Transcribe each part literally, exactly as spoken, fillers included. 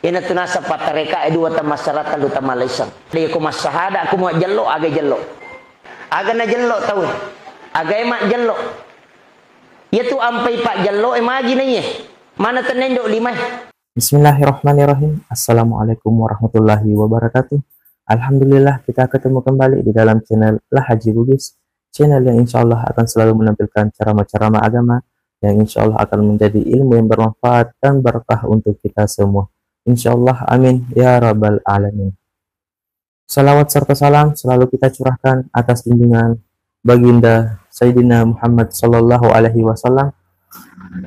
Iyanatu naseng pattareka e dua tamassara tellu tamalaiseng. Iya ko massahada ku majjello, aga jello. Aga najello tau. Aga e majjello. Iyatu ampai pajjello e magi naiye. Mana tenendo lima e. Bismillahirrahmanirrahim. Assalamualaikum warahmatullahi wabarakatuh. Alhamdulillah, kita ketemu kembali di dalam channel Lahaji Bugis, channel yang insya Allah akan selalu menampilkan ceramah-ceramah agama yang insya Allah akan menjadi ilmu yang bermanfaat dan berkah untuk kita semua. Insya Allah, amin ya rabbal alamin. Salawat serta salam selalu kita curahkan atas junjungan Baginda Sayyidina Muhammad sallallahu alaihi wasallam.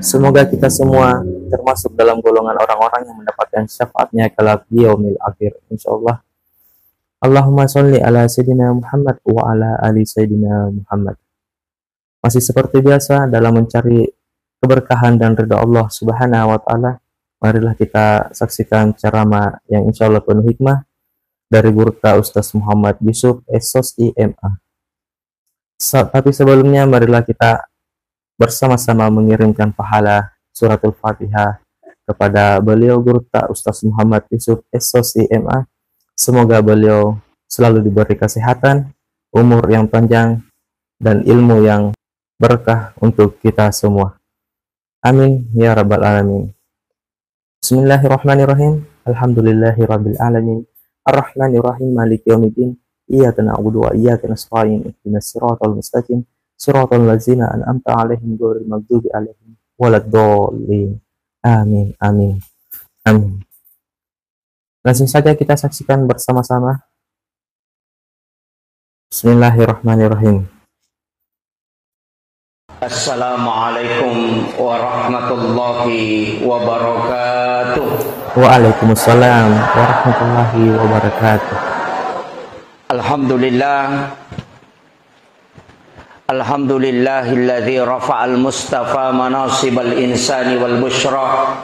Semoga kita semua termasuk dalam golongan orang-orang yang mendapatkan syafaatnya kelak di yaumil akhir, insya Allah. Allahumma salli ala Sayyidina Muhammad wa ala ali Sayyidina Muhammad. Masih seperti biasa dalam mencari keberkahan dan ridha Allah Subhanahu wa Ta'ala, marilah kita saksikan ceramah yang insya Allah penuh hikmah dari Gurutta Ustaz Muhammad Yusuf, S O S I M A. Sa-, tapi sebelumnya, marilah kita bersama-sama mengirimkan pahala Suratul Fatihah kepada beliau, Gurutta Ustaz Muhammad Yusuf, S O S I M A. Semoga beliau selalu diberi kesehatan, umur yang panjang, dan ilmu yang berkah untuk kita semua. Amin ya rabbal alamin. Bismillahirrahmanirrahim. Alhamdulillahi rabbil alamin. Arrahmanirrahim. Maliki yaumiddin. Iyyaka na'budu wa iyyaka nasta'in. Ihdinas siratal mustaqim. Siratal ladzina an'amta 'alaihim ghairil maghdubi 'alaihim waladdallin. Amin. Amin. Amin. Langsung saja kita saksikan bersama-sama. Bismillahirrahmanirrahim. Assalamualaikum warahmatullahi wabarakatuh. Waalaikumsalam warahmatullahi wabarakatuh. Alhamdulillah. Alhamdulillahilladzi rafa'al mustafa manasibal insani wal busyra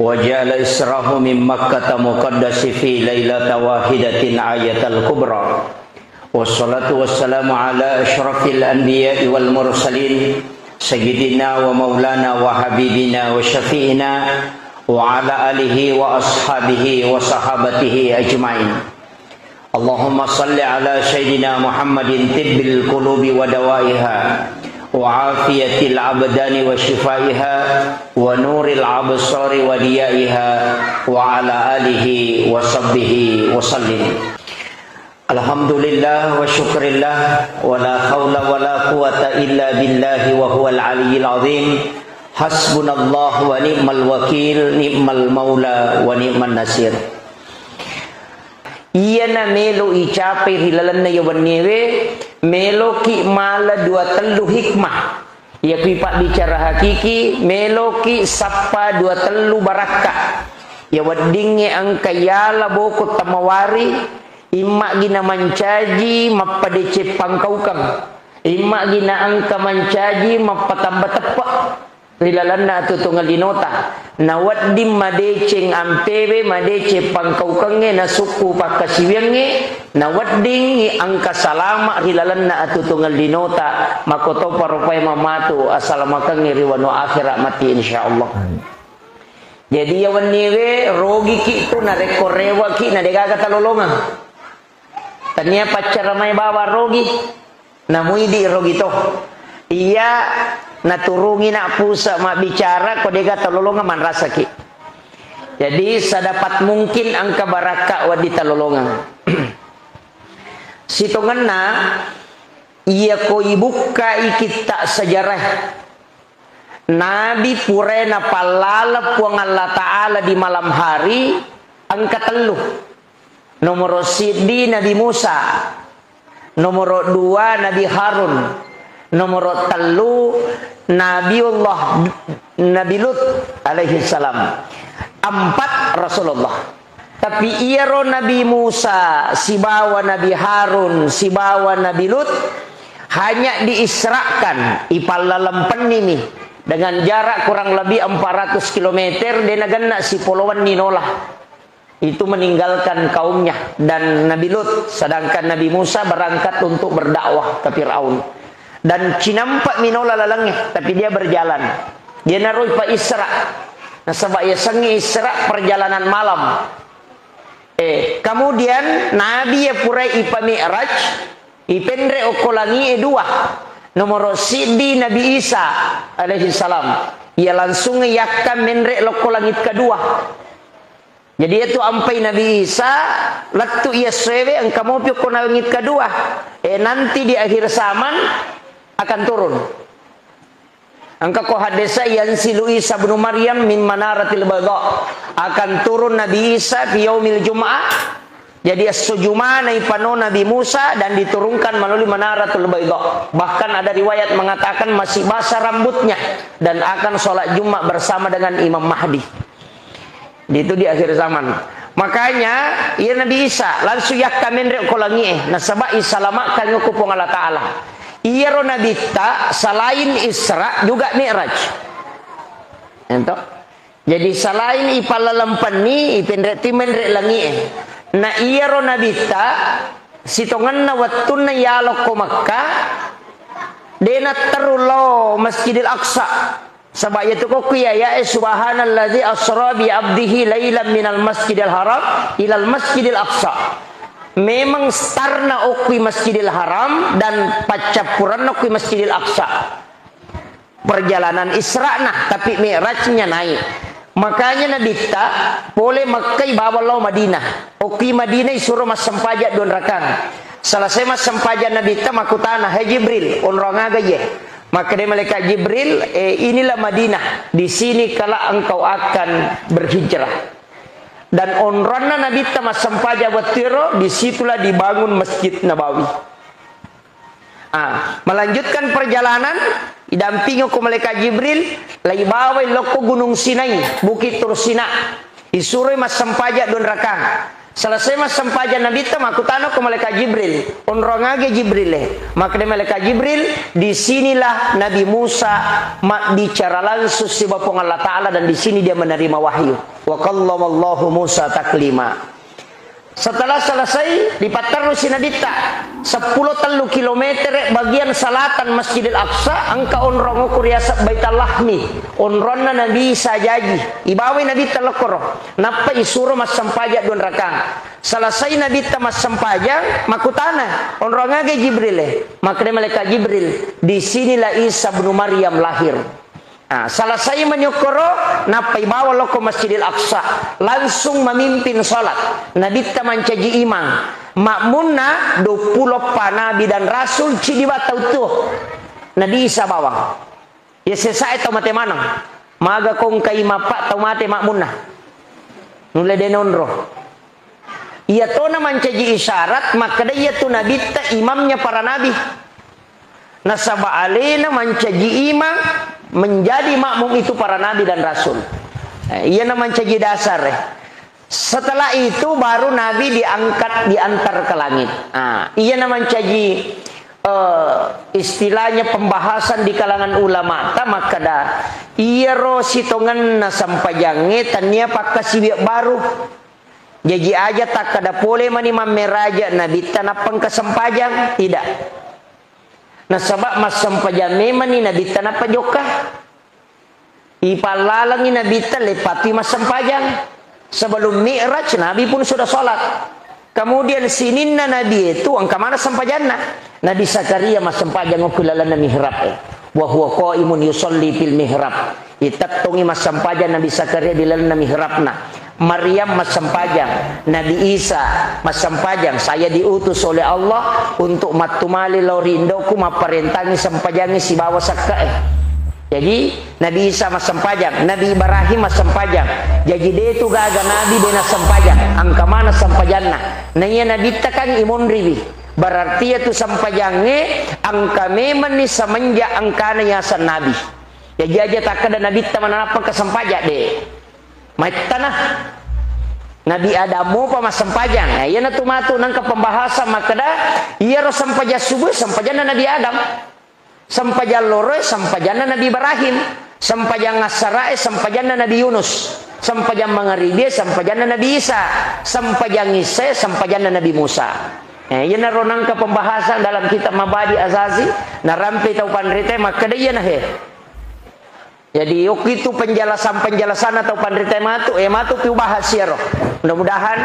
wa ja'ala israhu min Makkata muqaddasi fi lailata wahidatin ayatal kubra. Wassalatu wassalamu ala asyrafil anbiya'i wal mursalin, sayyidina wa maulana wa habibina wa syafi'ina wa ala alihi wa ashabihi wa sahabatihi ajma'in. Allahumma salli ala sayyidina Muhammadin tibbil qulubi wa dawaiha, wa afiyatil abdani wa shifaiha, wa nuril absari wa diyaiha, wa ala alihi wa sahbihi wa sallim. Alhamdulillah wa syukrillah, wa la haula wa la quwata illa billahi wa huwal aliyyil azim. Hasbunallah wa ni'mal wakil, ni'mal maula wa ni'man nasir. Iyana melo icapai ri lalenna iya wenniewe, meloki mala dua tellu hikmah. Iya kui pabbicara hakiki, meloki sappa dua tellu barakka. Iya weddingnge engka iyala boko tamawari, immagina mancaji mappadeceng pangkaukeng, immagina engka mancaji mappatamba teppe. Ri lalenna atuo-tuongeng linota, nawedding madeceng ampewe, madeceng pangkaukengnge, nasukku pakkasiwiangnge, naweddingngi engka salama ri lalenna atuo-tuongeng linota, makkotoparo paimeng matu asalamakengnge ri wanua akhera matti, insyaallah. Amin. Jadi iya wenniewe rogiki tu narekko rewaki na degaga talolongeng. Tania paccara mai bawang rogi, namuidi rogi to. Iya naturungi na puse mabbicara ko dega talolongeng manrasaki. Jadi sedapat mungkin engka barakka wedding talolongeng. Sitongenna iya ko ibukkai kitta sejarah Nabi purae napallaleng Puang Allah Ta'ala di malam hari engka tellu. Nomoro siddi Nabi Musa, nomoro dua Nabi Harun, nomoro tellu Nabiullah Nabi Lut alaihi salam, empat Rasulullah. Tapi iyaro Nabi Musa, sibawa Nabi Harun, sibawa Nabi Lut, hanya diisrakan, ipallalempenni dengan jarak kurang lebih empat ratus kilometer, de nagenna sipolo wenni nola. Itu meninggalkan kaumnya dan Nabi Lut, sedangkan Nabi Musa berangkat untuk berdakwah ke Firaun. Dan cinampa minola lalengnge, tapi dia berjalan. Iyanaro ipa Isra. Nasaba' yasengnge Isra perjalanan malam. Eh, kemudian Nabi ya purai ipami'raj, ipenre' okko langi'e dua. Nomoro siddi Nabi Isa alaihi salam. Iya langsung yakka menre' lokko langit kedua. Jadi, itu ampai Nabi Isa, lettu iya essoewe, engka mopi okko langit kedua. Eh, nanti di akhir zaman akan turun. Engka ko hadese, "Yanzilu Isa ibnu Maryam min manaratil baydha." Akan turun Nabi Isa fi yaumil Jum'ah. Jadi, esso Jumana ipano Nabi Musa dan diturunkan melalui Manaratul Baydha. Bahkan ada riwayat mengatakan masih basah rambutnya dan akan sholat Jumat bersama dengan Imam Mahdi. Itu di akhir zaman. Makanya, iya Nabi Isa langsung yakka menre' ko langi'e, nasaba' isalamakkan ko Puang Allah Ta'ala. Iyaro Nabitta selain Isra juga Mi'raj. Ento. Jadi, selain ipallalempenni, ipenre' ti menre' langi'e. Na iyaro Nabitta sitongenna wettunna yalokko Makkah, de' natteru lao Masjidil Aqsa. Saba' iyatu kokku iya'e, "Subhanalladzi asra bi abdihi lailan minal masjidil haram ilal masjidil aqsa." Memang starna okkui Masjidil Haram dan paccappuranna okkui Masjidil Aqsa. Perjalanan Isra'na, tapi Mi'rajnya naik. Makanya Nabitta pole Makkai bawang lao Madinah. Okkui Madinah isuro massempajang dua rakang. Selesai massempajang Nabitta makkutana, "Hai Jibril, onrong aga iye?" Makkeda malaikat Jibril, "Eh, inilah Madinah, di sini kelak engkau akan berhijrah." Dan onronna Nabitta massempajang wettuero, di situlah dibangun Masjid Nabawi. Ah, melanjutkan perjalanan, idampingi ko malaikat Jibril, laibawai lokko Gunung Sinai, Bukit Tur Sina. Isuroi massempajang dua rakang. Selesai massempajang Nabitta, makkutana ko malaikat Jibril, "Onrong aga Jibril e?" Makkeda malaikat Jibril, "Di sinilah Nabi Musa mabbicara langsung siba Puang Allah Ta'ala dan di sini dia menerima wahyu." Wa kallamallahu Musa taklima. Setelah selesai, dipatterrusi Nabitta seppulo tellu kilometer bagian selatan Masjidil Aqsa, engka onrong okko riaseng Baital Lahmi. Onronna Nabi Isa jaji. Ibawai Nabitta lokkoro. Nappa isuro massempajang dua rakang. Selesai Nabitta massempajang, makkutana, "Onrong aga Jibril e?" Makkeda malaikat Jibril, "Di sinilah Isa ibnu Maryam lahir." Nah, selesai mani okkoro, nappai bawa lokko Masjidil Aqsa, langsung memimpin salat. Nabitta mancaji imang. Makmunna duappulo eppa nabi dan rasul, cidi ba tau tuo. Nabi Isa bawang. Ya sesae tau mate maneng. Maga kongkai mappa tau mate makmunna. Nulle de nonro. Iyatona mancaji isyarat, makkeda iyatu Nabitta imamnya para nabi. Nasaba alena mancaji imam, menjadi makmum itu para nabi dan rasul. Eh, iyana mancaji dasar, eh. Setelah itu baru Nabi diangkat, diantar ke langit. Ah, iyana mancaji, eh, istilahnya pembahasan di kalangan ulama ta makkeda, iyaro sitongenna sempajangnge tania pakkasiwiang baru. Jaji aja takkeda pole mani mammeraja Nabitta nappa engka sempajang, tidak. Nasaba massempajang memanni Nabitta nappa jokka. Ipallalengi Nabitta leppatui massempajang. Sebelum Mi'raj, Nabi pun sudah sholat. Kemudian sininna Nabi itu engka mana sempajanna. Nabi Zakaria massempajang okko lalenna mihrab e. Wa huwa qaimun yusalli fil mihrab. Itettongi massempajang Nabi Zakaria di lalenna mihrabna. Maryam massempajang, Nabi Isa massempajang, "Saya diutus oleh Allah untuk mattumali lao ri indoku, mapparentangi sempajangngi sibawa sekke'e." Jadi, Nabi Isa massempajang, Nabi Ibrahim massempajang. Jaji, detu gaga nabi de nassempajang, engka mana sempajanna. Naiya Nabitta kan imonriwi. Berarti iyatu sempajangnge engka memenni semenjak engkana yaseng nabi. Jaji aja takkeda Nabitta manappa engka sempajang, de. Maettana. Nabi Adam mopa massempajang. Nah, iyanatu matu nengka pembahasan makkeda, iyaro sempajang subuh sempajanna Nabi Adam. Sempajang loroe sempajanna Nabi Ibrahim. Sempajang assarae sempajanna Nabi Yunus. Sempajang mangaribie sempajanna Nabi Isa. Sempajang issae sempajanna Nabi Musa. Eh, iyanaro nengka pembahasan dalam kitab Mabadi Azazi, narampe tau panrita makkeda iyana he. Jadi, yokkitu penjelasan-penjelasan atau panrita matu, eh, matu piu bahas iyaro. Mudah-mudahan,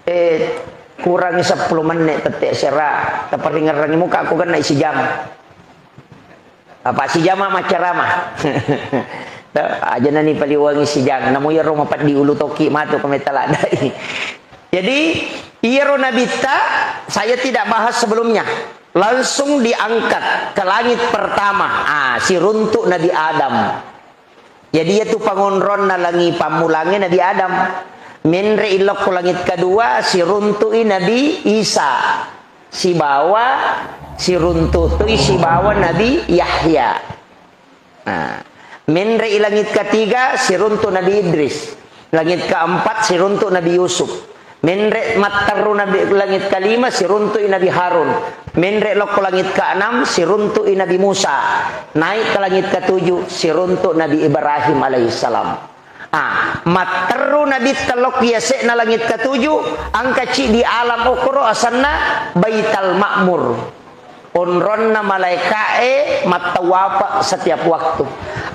eh, kurangi seppulo menit tette sera, taparingerrangi muka aku kena isi jam. Apa sijama maccarama? Aja nani paliwangi sijang, namu iyaro mapeddi ulu toki matu ko metta ladai. Jadi, iyaro nabitta saya tidak bahas sebelumnya. Langsung diangkat ke langit pertama. Ah, siruntuk Nabi Adam. Jadi, iyatu pangonronna langi pammulangnge Nabi Adam. Menre ilokko langit kedua, siruntu'i Nabi Isa. Sibawa siruntu'i sibawa Nabi Yahya. Nah, menre i langit ketiga, siruntu Nabi Idris. Langit keempat, siruntu Nabi Yusuf. Menre matteru Nabi, langit kelima, siruntu'i Nabi Harun. Menre lokko langit keenam, siruntu'i Nabi Musa. Naik ke langit ketujuh, siruntu Nabi Ibrahim alaihissalam. Ah, matteru Nabi telok yase'na langit ketujuh, angka ci di alam okoro asanna Baital Ma'mur. Onronna malaika'e mattawafa setiap waktu.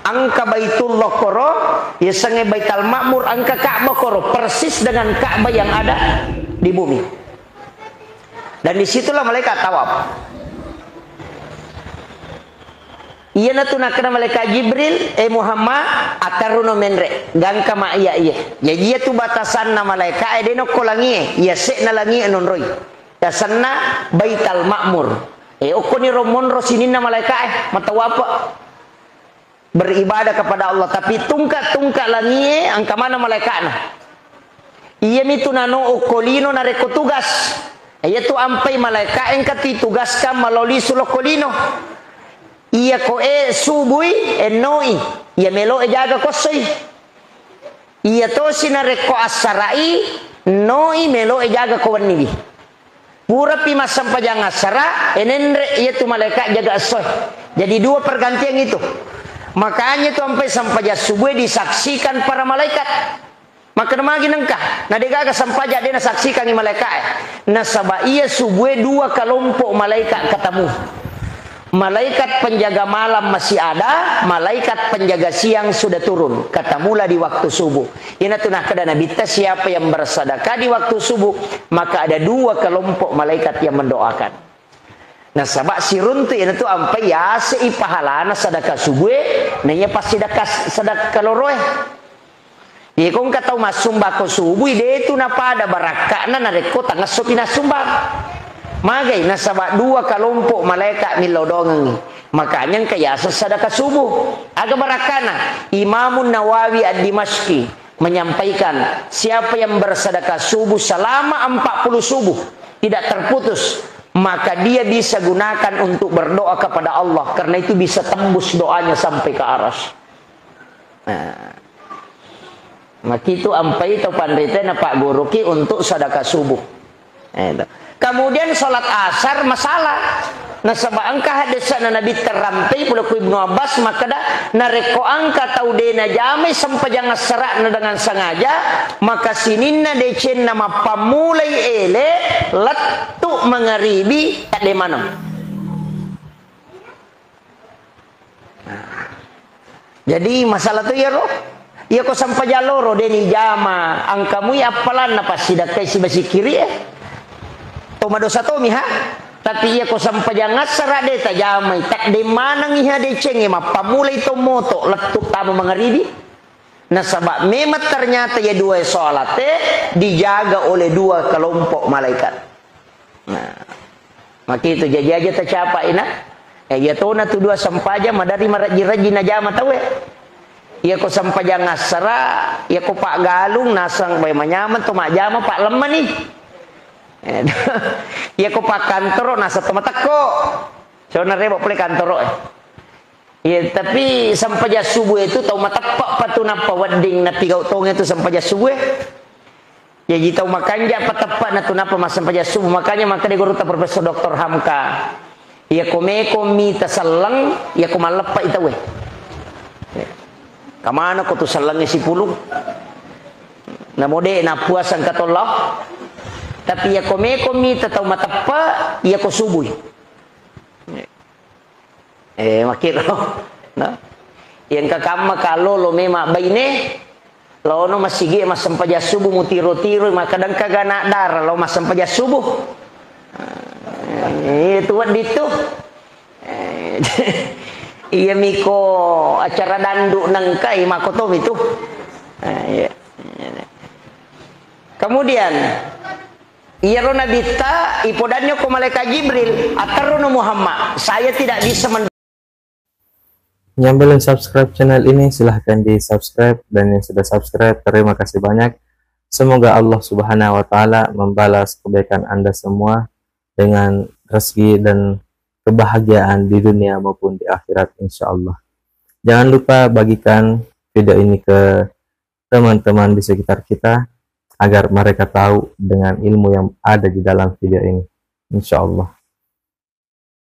Angka Baitullah koro, yasengnge Baital Ma'mur, angka Ka'bah koro, persis dengan Ka'bah yang ada di bumi. Dan disitulah malaikat tawaf. Iyanatu nakkeda malaikat Jibril, "Eh Muhammad, atarruno menre, gangka ma iya iye." Jaji iyatu batasanna malaika'e, de nokko langie, yase'na langie nonroi. Yasenna Baital Ma'mur. Eh, okkoni ro monro sininna malaika'e, matawafa. Beribadah kepada Allah. Tapi tungka-tungka langie, angka mana malaika'na. Iyamitu nano okko lino narekko tugas. Iyatu ampai malaika'e engka tu itugaskan malao lisu lokko lino. Iya ko e subui, ennoi. Iya melo e jaga ko essoi. Iya tosi narekko assara'i, noi melo e jaga ko wenniwi. Purapi massempajang assara, enenre iyatu malaika jaga essoe. Jadi dua pergantian itu. Makanya itu ampai sempajang subuh disaksikan para malaikat. Makkeda magi nengka, na degaga sempajang de nasaksikangi malaikae. Nasaba iya subuh dua kelompok malaikat ketemu. Malaikat penjaga malam masih ada, malaikat penjaga siang sudah turun. Ketemulah di waktu subuh. Iyanatu nakkeda Nabitta, siapa yang bersedekah di waktu subuh, maka ada dua kelompok malaikat yang mendoakan. Nasaba siruntu iyanatu ampai yasei pahalana sedekah subuh e, na iya pas sedekah, sedekah loroe. Iyako engka tau massumbako subui, detu napada barakka'na narekko tangessopi nassumbang. Magai, nasaba dua kalompok malaeka millau doangengngi. Makanya engka yaseng sadaka subuh. Aga barakka'na? Imamun Nawawi Ad-Dimashqi menyampaikan, siapa yang bersedekah subuh selama empat puluh subuh tidak terputus, maka dia bisa gunakan untuk berdoa kepada Allah, karena itu bisa tembus doanya sampai ke aras. Nah. Makitu ampai tau panrita napagguruki untuk sadaka subuh. Eh, to. Kemudian salat asar masalah. Nasaba engka hadisna Nabi terrampei pole ku Ibnu Abbas makkeda, narekko engka tau de najamai sempajang assara'na dengan sengaja, maka sininna decenna mappammulai ele lettu mangaribi tadde maneng. Nah. Jadi masalah tu iyaro. Iyako sempajang loro deni jama, engka mui appalanna passidakkai sibasikiri e. To madosa tomi ha. Tapi iyako sempajang assara de tajamai, tadde manengngi ha decengnge, mappammulai to moto lettu tama mangaribi. Nasaba memang ternyata ya dua salate dijaga oleh dua kelompok malaikat. Nah, makitu jaji aja tacapa ina. Eh, iya tona tu dua sempajang madari marajji-rajji najama tauwe. Iya ko sempajang assara, iya ko paggalung nasang bae manyameng to majjama, palemma ni. Eh, iya ko pakkantoro nasang to matekko. Sona rebo pole kantoro e. Iya, tapi sempajang subuh itu tau mateppe' pa tu nappa wedding napigau tonge tu sempajang subuh e. Jaji tau makanja' pa teppa'na tu nappa massempajang subuh. Makanya makkeda gurutta Profesor Doktor Hamka, iya ko meko mita selleng, iya ko malleppa i tauwe. Kamana ko tu sellengnge sipulung? Namo de' nappuasang katollo. Tapi iya ko meko mita tau mateppe', iya ko subui. Eh, makkiro. No? Yang kakamma kalo lo memang baine, lono masigi massempajang subuh, mutiro-tiro, maka dengka gana dara lo massempajang subuh. Eh, itu wedding tu. Eh, iya miko acara dandu nengkai mako tomi tu. Eh, iya. Kemudian, iyaro Nabitta ipodanni ko malaikat Jibril, "Aterrono Muhammad, saya tidak bisa men-" Yang belum subscribe channel ini, silahkan di-subscribe, dan yang sudah subscribe, terima kasih banyak. Semoga Allah Subhanahu wa Ta'ala membalas kebaikan Anda semua dengan rezeki dan kebahagiaan di dunia maupun di akhirat, insya Allah. Jangan lupa bagikan video ini ke teman-teman di sekitar kita agar mereka tahu dengan ilmu yang ada di dalam video ini, insya Allah.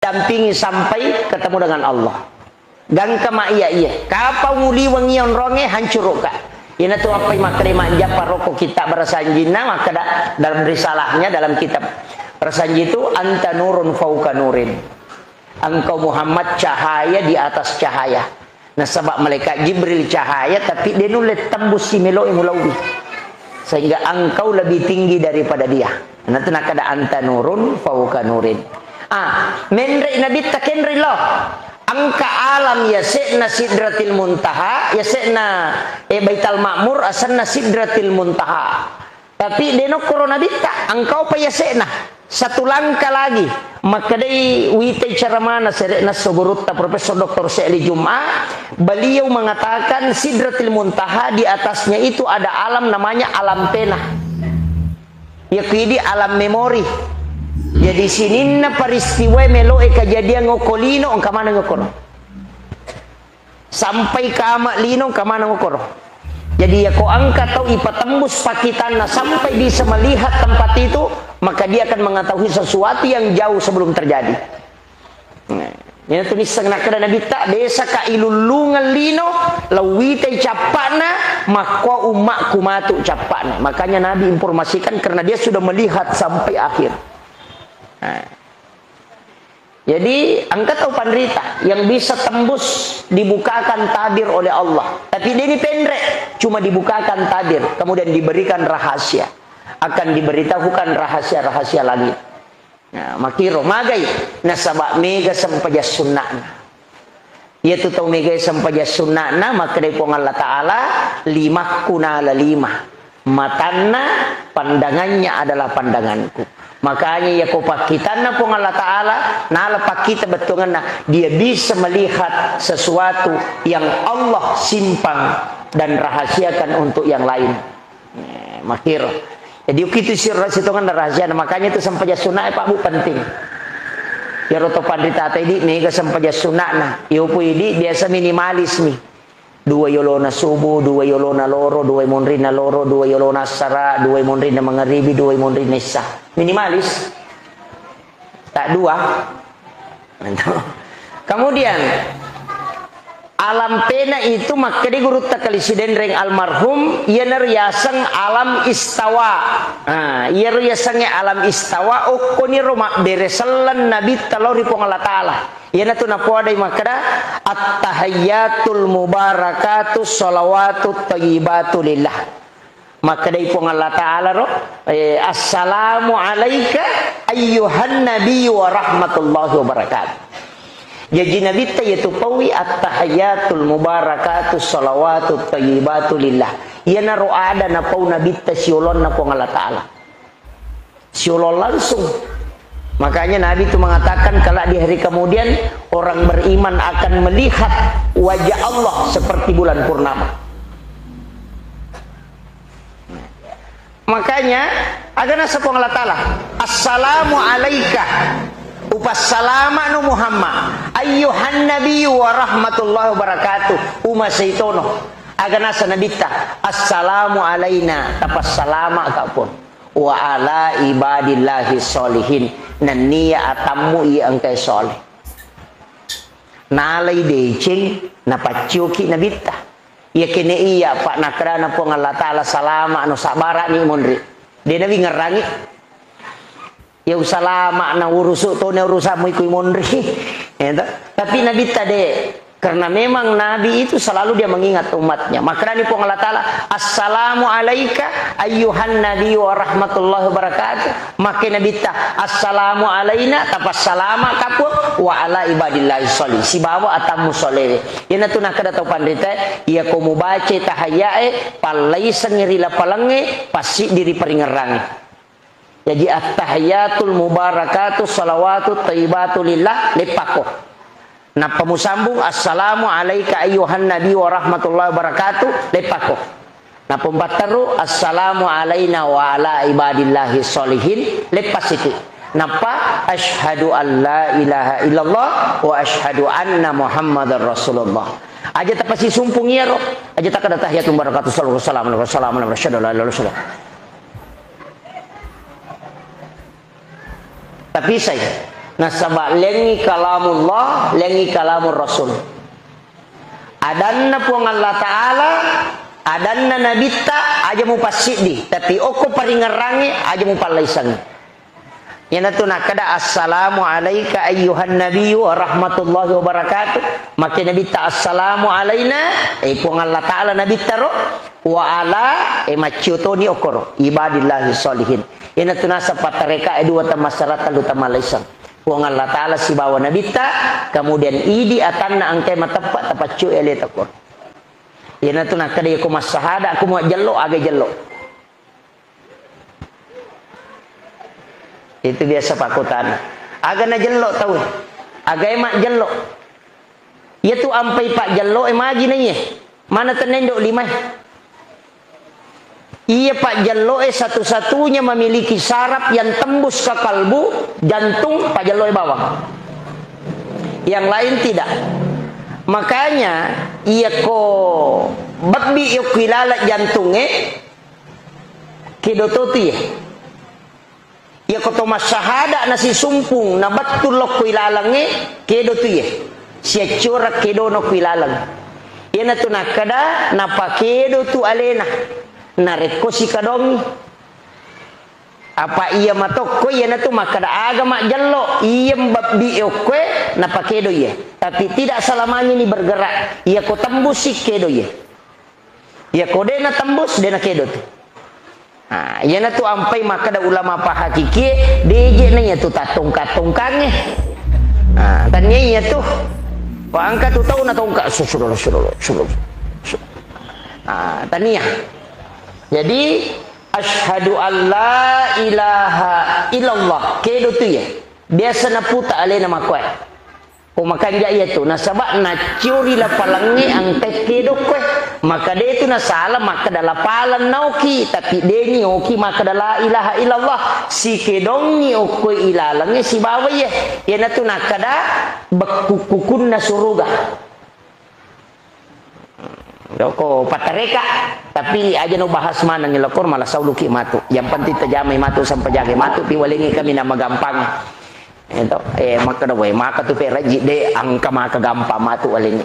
Dampingi sampai ketemu dengan Allah. Gangka ma iya iya. Kapang uliweng iya onronge, hancurukka. Ina tu appai makkeda majjappa rokko kitab barasanjinna, makkeda dalam risalahnya, dalam kitab barasanji itu, "Anta nurun fauka nurin." Engkau Muhammad cahaya di atas cahaya. Nasaba malaikat Jibril cahaya, tapi de nulle tembus si melo'i mulauwi. Sehingga engkau lebih tinggi daripada dia. Natu nakada anta nurun fauka nurin. Ah, menre Nabitta kenre lo. Engka alam yase'na Sidratil Muntaha, yase'na, eh, Baital Ma'mur, asenna Sidratil Muntaha. Tapi de nokkoro Nabitta, engkau pa yase'na. Satu langkah lagi. Makkedai witai ceramana sere'na sogurutta Profesor Doktor Syekh Ali Jum'ah, beliau mengatakan Sidratil Muntaha, di atasnya itu ada alam namanya alam pena. Yakidi alam memori. Jadi sininna peristiwa melo'e kejadian ngoko lino, engka maneng ngokoro. Sampai kama lino, engka maneng ngokoro. Jadi yako engka tau ipatembus pakitanna sampai bisa melihat tempat itu, maka dia akan mengetahui sesuatu yang jauh sebelum terjadi. Nah, ina tu nisseng nakkeda Nabitta, desaka ilullungeng lino, lauwitai cappa'na, makko ummakku matu cappa'na. Makanya Nabi informasikan karena dia sudah melihat sampai akhir. Nah. Jadi, engka tau panrita yang bisa tembus dibukakan tabir oleh Allah. Tapi dia ini pendek, cuma dibukakan tabir, kemudian diberikan rahasia. Akan diberitahukan rahasia-rahasia langit. Nah, makiro, magai, nasaba mega sempajang sunna'na. Iyatu tau megai sempajang sunna'na, makkedai Puang Allah Ta'ala, "Limakku nala lima. Matanna, pandangannya adalah pandanganku." Makanya iyako pakkitanna Puang Allah Ta'ala, nala pakkita bettuanganna, dia bisa melihat sesuatu yang Allah simpan dan rahasiakan untuk yang lain. Eh, makiro. Jadi, ukitu siro sitongan rahasiana. Makanya itu sempajang sunnah, eh, Pak Bu, penting. Iyaro to panrita idi, mega sempajang sunnahna. Iyo pu idi biasa minimalis mi. Dua yolona subuh, dua yolona loro, dua monrinna loro, dua yolona assara, dua monrinna mangaribi, dua monrinna isya. Minimalis. Tak dua. Kemudian, alam pena itu makkeda gurutta kali Sidenreng almarhum, iyana riaseng alam istawa. Nah, iyaro yasengnge alam istawa, okkoniro mabbere selleng Nabitta lao ri Puang Allah Ta'ala. Iyanatu napoadai makkeda, "At-tahiyyatul mubarakatus shalawatut thayyibatu lillah." Makkedai Puang Allah Ta'ala ro, eh, "Assalamu alaika ayyuhan nabiyyu wa rahmatullahi wa barakatuh." Jaji Nabitta iyatu paui, "At-tahiyyatul mubarakatus shalawatut thayyibatu lillah." Iyanaro ada napau Nabitta siolonna Puang Allah Ta'ala. Siolong langsung. Makanya Nabi itu mengatakan, kalau di hari kemudian orang beriman akan melihat wajah Allah seperti bulan purnama. Makanya, aga naseng Puang Allah Ta'ala, "Assalamu alaika." Upassalama'no Muhammad. "Ayyuhan nabiyyu wa rahmatullahi wa barakatuh." Uma seitono. Aga naseng Nabitta, "Assalamu alaina." Tapassalama'ka pun. "Wa ala ibadillahi sholihin." Nennia atammu iya engkae soleh. Nalai deceng, napaccioki Nabitta. Iya kene iya, Pak, nakkedana Puang Allah Ta'ala, "Salama'no, sabbara'ni monri." De nawi ngerrangi. Iya usalama'na, urusu tona urusammu iko monri. Iya to? Tapi Nabitta de. Karena memang Nabi itu selalu dia mengingat umatnya. Makanya Puang Allah Ta'ala, "Assalamu alaika ayyuhan Nabi wa rahmatullahi wabarakatuh." Makkeda Nabitta, "Assalamu alaina," tapassalama ka Puang, "wa ala ibadillahi sholih." Sibawa atammu solewe. Iyanatu nakkeda tau panrita, iya ko mubaca tahiyae, pallaisengngi ri lapalengnge, passiddi ri paringerrangnge. Jaji, "Attahiyatul mubarakatu salawatu thayyibatu lillah," leppakko. Nappa musambung, "Assalamu alaika ayyuhan nabi wa rahmatullahi wabarakatuh," leppakko. Nappa mupatteru, "Assalamu alaina wa ala ibadillahi sholihin," leppa siti. Nappa, "Asyhadu an la ilaha illallah wa asyhadu anna Muhammadar Rasulullah." Aja tapasisumpung iyaro. Aja takkeda, "Tahiyatul mubarakatu salawatu wassalamu ala rasulillah, asyhadu an la ilaha illallah." Tapi sai, nasaba lengngi kalamullah, lengngi kalamur rasul. Adanna Puang Allah Ta'ala, adanna Nabitta, aja mupassiddi. Tapi okko paringerrangnge, aja mupallaisengngi. Iyanatu nakkeda, "Assalamu alaika ayyuhan nabiyyu wa rahmatullahi wabarakatuh." Makkeda Nabitta, "Assalamu alaina," eh, Puang Allah Ta'ala Nabitta ro, "wa ala," eh, maccio toni okkoro, "ibadillahi sholihin." Iyanatu naseng pattareka e dua tamassara tellu tamalaiseng. Puang Allah Ta'ala sibawa Nabitta, kemudian idi atanna engkae mateppa tapaccio e aleta okkoro. Iyanatu nakkeda, "Iyako massahada, aku majjello, aga jello." Itu biasa pakkutana. Aga najello tauwe? Agae majjello? Iyatu ampai pajjello e magi naiye? Mana tennendo limae? Iya pajjello e satu-satunya memiliki saraf yang tembus ke kalbu, jantung, pajjello e bawang. Yang lain tidak. Makanya, iyako babbi yokku ilala jantung e, kedo to tu iye. Iyako to massahada nasisumpung, nabettu lokko ilalengnge, kedo tu iye. Siaccora kedono ku ilaleng. Iyanatu nakkeda, napakedo tu alena. Narekko sikadongi. Apa iya matokko, iyanatu makkeda aga majjello, iya mbabbi okkoe, napakedo iye. Tapi tidak selamanya ini bergerak. Iyako tembus si kedo iye. Iyako de natembus, de nakedo tu. Nah, iyanatu ampai makkeda ulama pahakikie, deje na iyatu tattongka-tongkangnge. Nah, tania iyatu. Wa engka tu tau natongka, su-, su-, su-, su-, su-, su-, nah, tania. Jadi, asyhadu an la ilaha illallah. Kedo tu iye. Biasa naputa alena makkoe. Ko makanja iyatu, nasaba naccio ri lapalengnge engka kedo okkoe. Maka de tu nasala makkeda lapaleng naoki, tapi deni oki makkeda la ilaha illallah. Sikedongngi okkoe ilalengnge sibawa iye. Iyanatu nakkeda bekku-, kukunna suruga. Joko pattareka, tapi aja no bahas maneng lokor malah sauluki matu. Yang penting tajamai matu, sampajagai matu, pi walengi kami nama gampang. Itu, eh, makkeda wae, maka tu pe rajji de, engka maka gampang matu walengi.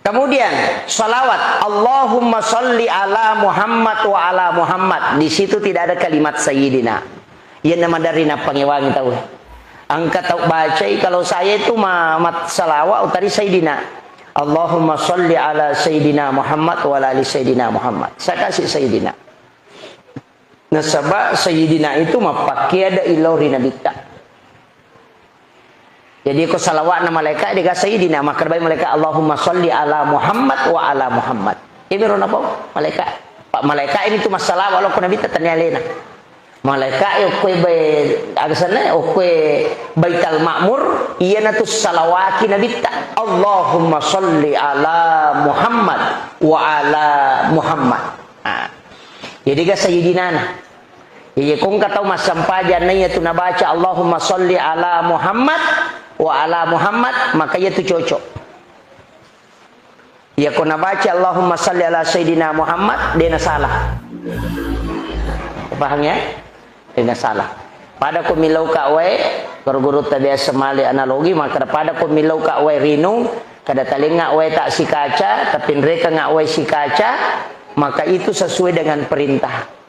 Kemudian, salawat, "Allahumma salli ala Muhammad wa ala Muhammad." Di situ tidak ada kalimat Sayyidina. Iyanna maderri nappangewangi tau. Engka tau bacai, kalau saya itu ma-, mat-, salawat utari Sayyidina. "Allahumma salli ala Sayyidina Muhammad wa ala ali Sayyidina Muhammad." Saya kasih Sayyidina. Nasaba Sayyidina itu mappakkeda illau ri Nabitta. Jadi, ko salawatna malaika, dega Sayyidina, makkeda bai malaika, "Allahumma salli ala Muhammad wa ala Muhammad." Iyamiro napau malaika. Pa malaika ini tu massalawa lokko Nabitta, tania alena. Malaika e okkoe bai-, aga senna, okkoe Baital Ma'mur, iyanatu salawaki Nabitta. "Allahumma salli ala Muhammad wa ala Muhammad." Ah. Jadi ga Sayyidinana. Iya, ko engka tau massampajang na iyatu nabaca, "Allahumma salli ala Muhammad wa ala Muhammad," maka iyatu cocok. Iya, ko nabaca, "Allahumma salli ala Sayyidina Muhammad," de nasalah. Paham ya? De nasalah. Pada ko millau ka wae, guru-guru ta biasa male analogi, maka pada ko millau ka wae rinung, kada talenga wae ta sikaca, tapi nreka nga wae sikaca, maka itu sesuai dengan perintah.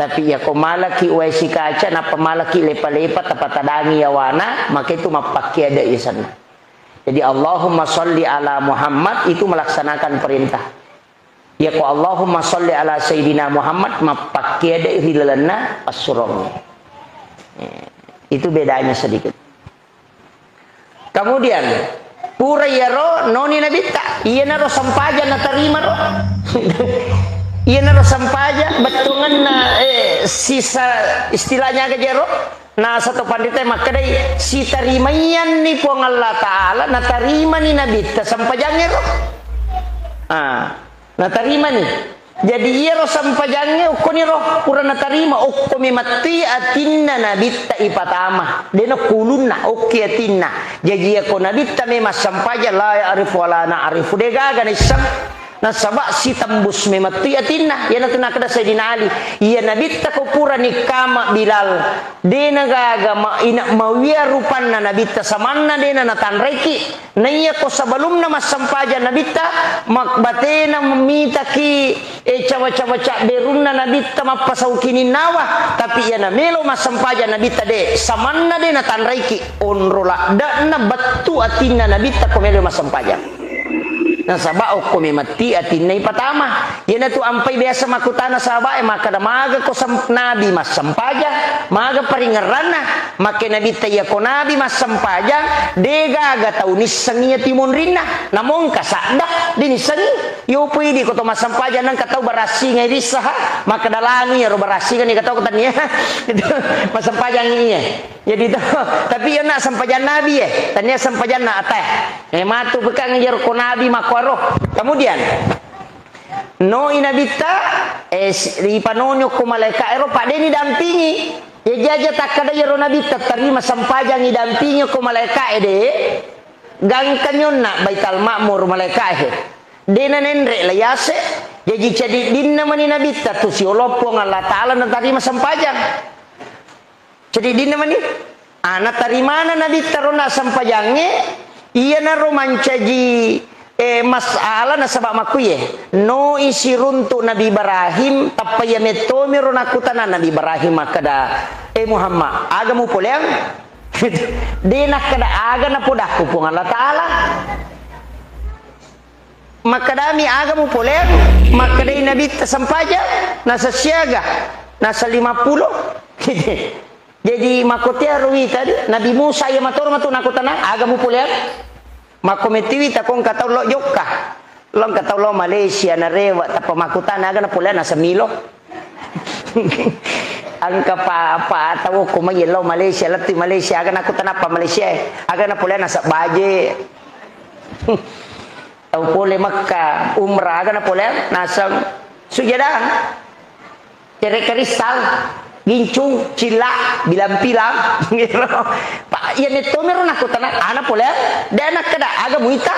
Tapi iya ko malaki wae sikaca, nappa malaki lepa-lepa, tapatadangi yawana, maka itu mappakkeda isanna. Jadi, Allahumma sholli ala Muhammad itu melaksanakan perintah. Yako Allahumma sholli ala Sayyidina Muhammad, mappakkede ri lalenna passurongnge. Eh, itu bedanya sedikit. Kemudian, pura iyaro noni nabitta, iyanaro sempajang natarima ro. Iyanaro sempajang, bettuangenna, eh, sisa, istilahnya aga jero, nasa to pandita makkedai, sitarimaianni Puang Allah Ta'ala, natarimani nabitta sempajangnge ro. Ah, natarimani. Jadi, iyaro sempajangnge okkoniro pura natarima, okko memetti atinna nabitta ipatama. Dena kulunna, okki atinna. Jaji, iyako nabitta memang sempajang, la ya'rifu wa la na'rifu. Degaga naisseng. Nasaba sitembus memetti atinna. Iyanatu nakkeda Sayyidina Ali, iya nabitta ko pura nikkama Bilal, dena gaga ma-, ina-, mawia rupanna nabitta samanna dena natanraiki. Naiya ko sebelumna massempajang nabitta, mak-, batena mitaki, eh, cawa-cawa cabberunna nabitta mappasau kininnawa, tapi iyana melo massempajang nabitta de, samanna de natanraiki, onro laddekna bettu atinna nabitta ko melo massempajang. Nasaba okko memetti atinna ipatama. Iyanatu ampai biasa makkutana sahabae, makkeda, "Maga ko sem-, nabi massempajang, maga paringerranna?" Makke nabitta, "Iyako nabi massempajang, degaga tau nissengi iya timonrinna. Namo engka sadda, de nissengi. Yopo idi ko to massempajang nengka tau barassingai rissaha, makkeda lanu iyaro barassingan ika tau ko tania." Itu massempajang iya. Jadi to, tapi iya na sempajang nabi, eh. Tania sempajanna atae. Eh, matu pekang iyaro ko nabi makkuaro. Kemudian, noi nabitta, eh, si-, ripanonyo ko malaika ero, pa de nidampingi. Jaji aja takkada iyaro nabitta tarima sempajang idampingi ko malaika e de. Gangka nyonna Baital Ma'mur malaika e. De nanenre layase, jaji cadiddinna mani nabitta tu siolo Puang Allah Ta'ala natarima sempajang. Cadiddinna mani? Ah, natarimana nabitta ro nassempajangnge, iyanaro mancaji, eh, masalah nasaba makkuye. Noi siruntu Nabi Ibrahim, tappa iya mettomi ro nakkutana Nabi Ibrahim makkeda, "Eh Muhammad, aga mupoleang?" De nakkeda aga napodakku Puang Allah Ta'ala. Makkedami, "Aga mupoleang?" Makkedai nabitta, "Sempajang." Nasa siaga? Nasa lima pulo. Jadi, makkotea ruwita di Nabi Musa, iya matoro matu nakutana, "Aga mupoleang?" Makko mettiwi takongka tau lo jokka. Lo engka tau lo Malaysia, narewa, tappa makutana, "Aga napoleang?" Nasa milo. Engka pa, pa tau ko mai lo Malaysia, lettu Malaysia, aga nakutana pa Malaysia, eh. Aga napoleang? Nasa baje. Tau pole Mekka, umrah, aga napoleang? Naseng sujadang, cere kristal, gincung, cilla, bilang-pilang. Pa, iya mettomiro nakutana, ana poleang, de nakkeda, aga muita?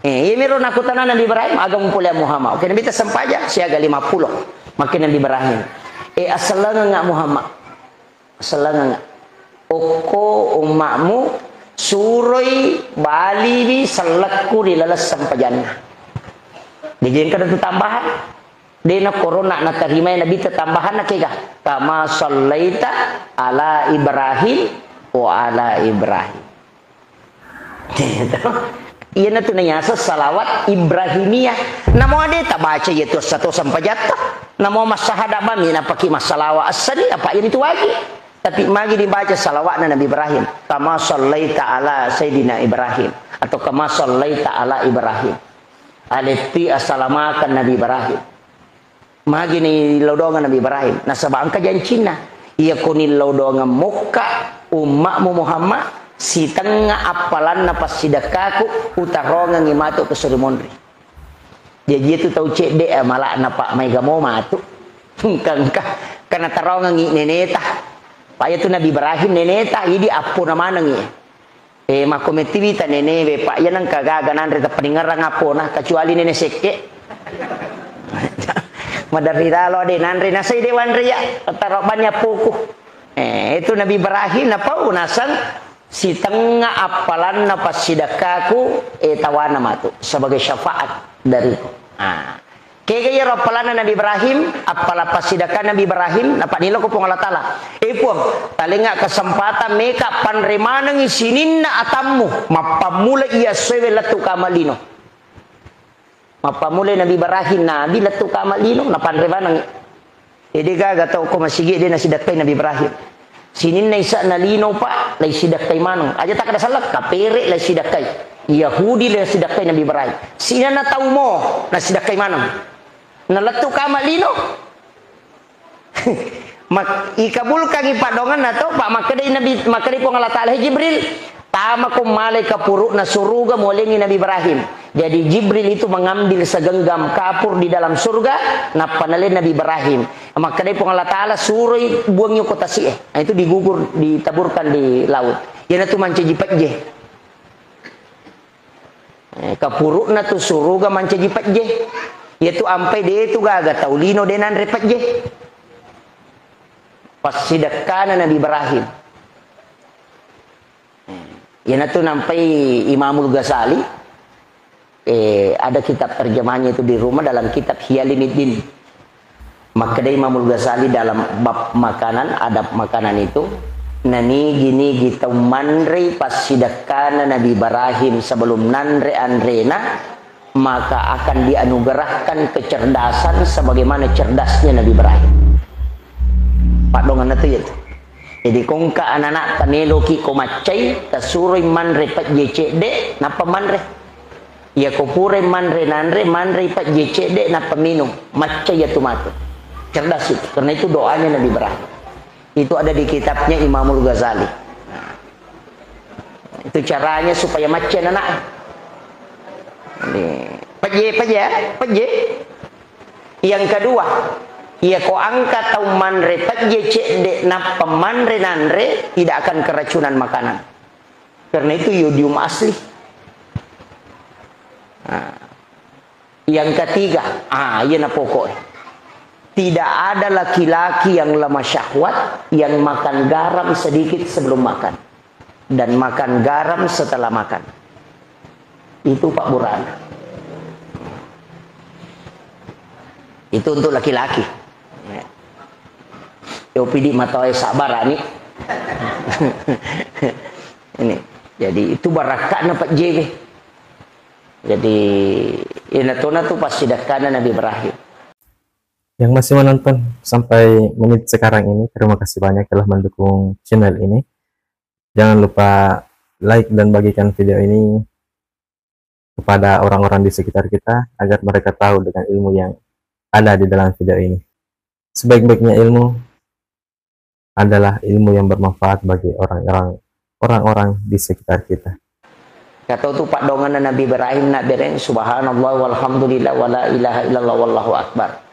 Eh, iya miro nakutana Nabi Ibrahim, aga mupoleang Muhammad? Oke, Nabi ta sempajang, siaga lima pulo. Makke Nabi Ibrahim, eh, asellengengnga Muhammad. Sellengengnga. Okko umma'mu, suroi baliwi sellekku ri laleng sempajanna. Jaji engka tu tambahan. De na korona natarimai Nabitta tambahanna kega. Kama sallaita ala Ibrahim wa ala Ibrahim. Iyanatu nayaseng salawat Ibrahimiyah. Namo ade tabaca iyatu essa to sempajatta. Namo massahada bami napaki massalawa essani, apa iyanitu wajib. Tapi magi dibaca salawatna Nabi Ibrahim. Kama sallaita ala Sayyidina Ibrahim. Atau kama sallaita ala Ibrahim. Aletti asalamakeng Nabi Ibrahim. Magi ni laudongeng Nabi Ibrahim. Nasaba engka jancinna. Iya koni laudongeng mokka umma'mu Muhammad, sitengnga appalanna passidekkaku, utarongengi matu ke suri monri. Jaji itu tau cedde, eh, malakna, Pak, maega mo matu. Engka, engka. Karena tarongengi neneta. Pak, iya tu Nabi Ibrahim neneta, idi appona manengi. Eh, makko mettiwita nenewe, Pak, iya nengka gaga nanre tappaningerang appona, kecuali nene sekke. Maderri lalo ade nanre, nasai de wanre ya, taro banni appoku. Eh, itu Nabi Ibrahim napau naseng sitengnga appalanna passidekkaku, eh, tawana matu sebagai syafaat dariku. Ah. Kega iyaro appalanna Nabi Ibrahim, appala passidekka Nabi Ibrahim, napaniloko Puang Allah Taala. Eh Puang, talengnga kesempatan meka panre manengngi sininna atammu, mappammula iya essoewe lettu kama lino. Mappammula Nabi Ibrahim, Nabi lettu kama lino, napanre manengngi. Eh, de gaga tau ko masigi de nasidekkai Nabi Ibrahim. Sininna isa'na lino, Pak, lai sidekkai maneng. Aja takkeda selleng, kapere lai sidekkai. Yahudi lai sidekkai Nabi Ibrahim. Sininna tau mo nasidekkai maneng. Nalettu kama lino. Mak-, ikabulkangi paddoangenna to, Pak, makkedai Nabi, makkedai Puang Allah Taala, "Hei Jibril, tamako malai kapuru'na suruga, mualengngi Nabi Ibrahim." Jadi Jibril itu mengambil segenggam kapur di dalam surga, nappa naleng Nabi Ibrahim. Makkedai Puang Allah Taala, "Suroi buangngi ko tasi'e." Nah, itu digugur, ditaburkan di laut. Iyanatu mancaji pejje. Eh, kapuru'na tu suruga mancaji pejje. Iyatu ampai de tu gaga tau lino de nanre pejje. Passidekkana Nabi Ibrahim. Iyanatu nampai Imamul Ghazali, eh, ada kitab terjemahnya itu di rumah dalam kitab Ihya Ulumuddin. Makkedai Imamul Ghazali dalam bab makanan, adab makanan itu, nanigi-nigi tau manrei passidekkana Nabi Ibrahim sebelum nanre anrena, maka akan dianugerahkan kecerdasan sebagaimana cerdasnya Nabi Ibrahim. Paddoangenna tu iyatu. Jadi, ko engka anana'ta meloki ko maccai, tasuroi manre pejje cedde, nappa manre. Iya ko purai manre nanre, manrei pejje cedde, nappa minum. Maccai iyatu matu. Cerdas itu. Karena itu doanya Nabi Ibrahim. Itu ada di kitabnya Imamul Ghazali. Nah, itu caranya supaya macca anana'e. Ini, pejje, pejje, ya? Pejje. Yang kedua, iya ko engka tau manre pejje cedde nappa manre nanre, tidak akan keracunan makanan. Karena itu yodium asli. Nah, yang ketiga, ah, iyana pokok. Tidak ada laki-laki yang lemah syahwat yang makan garam sedikit sebelum makan dan makan garam setelah makan. Itu Pak Burhan. Itu untuk laki-laki. Yo pidi matoe sabar ani. Ini. Jadi itu barakatna Pak J B. Jadi, inatona tu passidekkana Nabi Ibrahim. Yang masih menonton sampai menit sekarang ini, terima kasih banyak telah mendukung channel ini. Jangan lupa like dan bagikan video ini kepada orang-orang di sekitar kita agar mereka tahu dengan ilmu yang ada di dalam video ini. Sebaik-baiknya ilmu adalah ilmu yang bermanfaat bagi orang-orang, orang-orang di sekitar kita. Katau tu paddoangenna Nabi Ibrahim, Nabi Ibrahim, "Subhanallah walhamdulillah wala ilaha illallah wallahu akbar."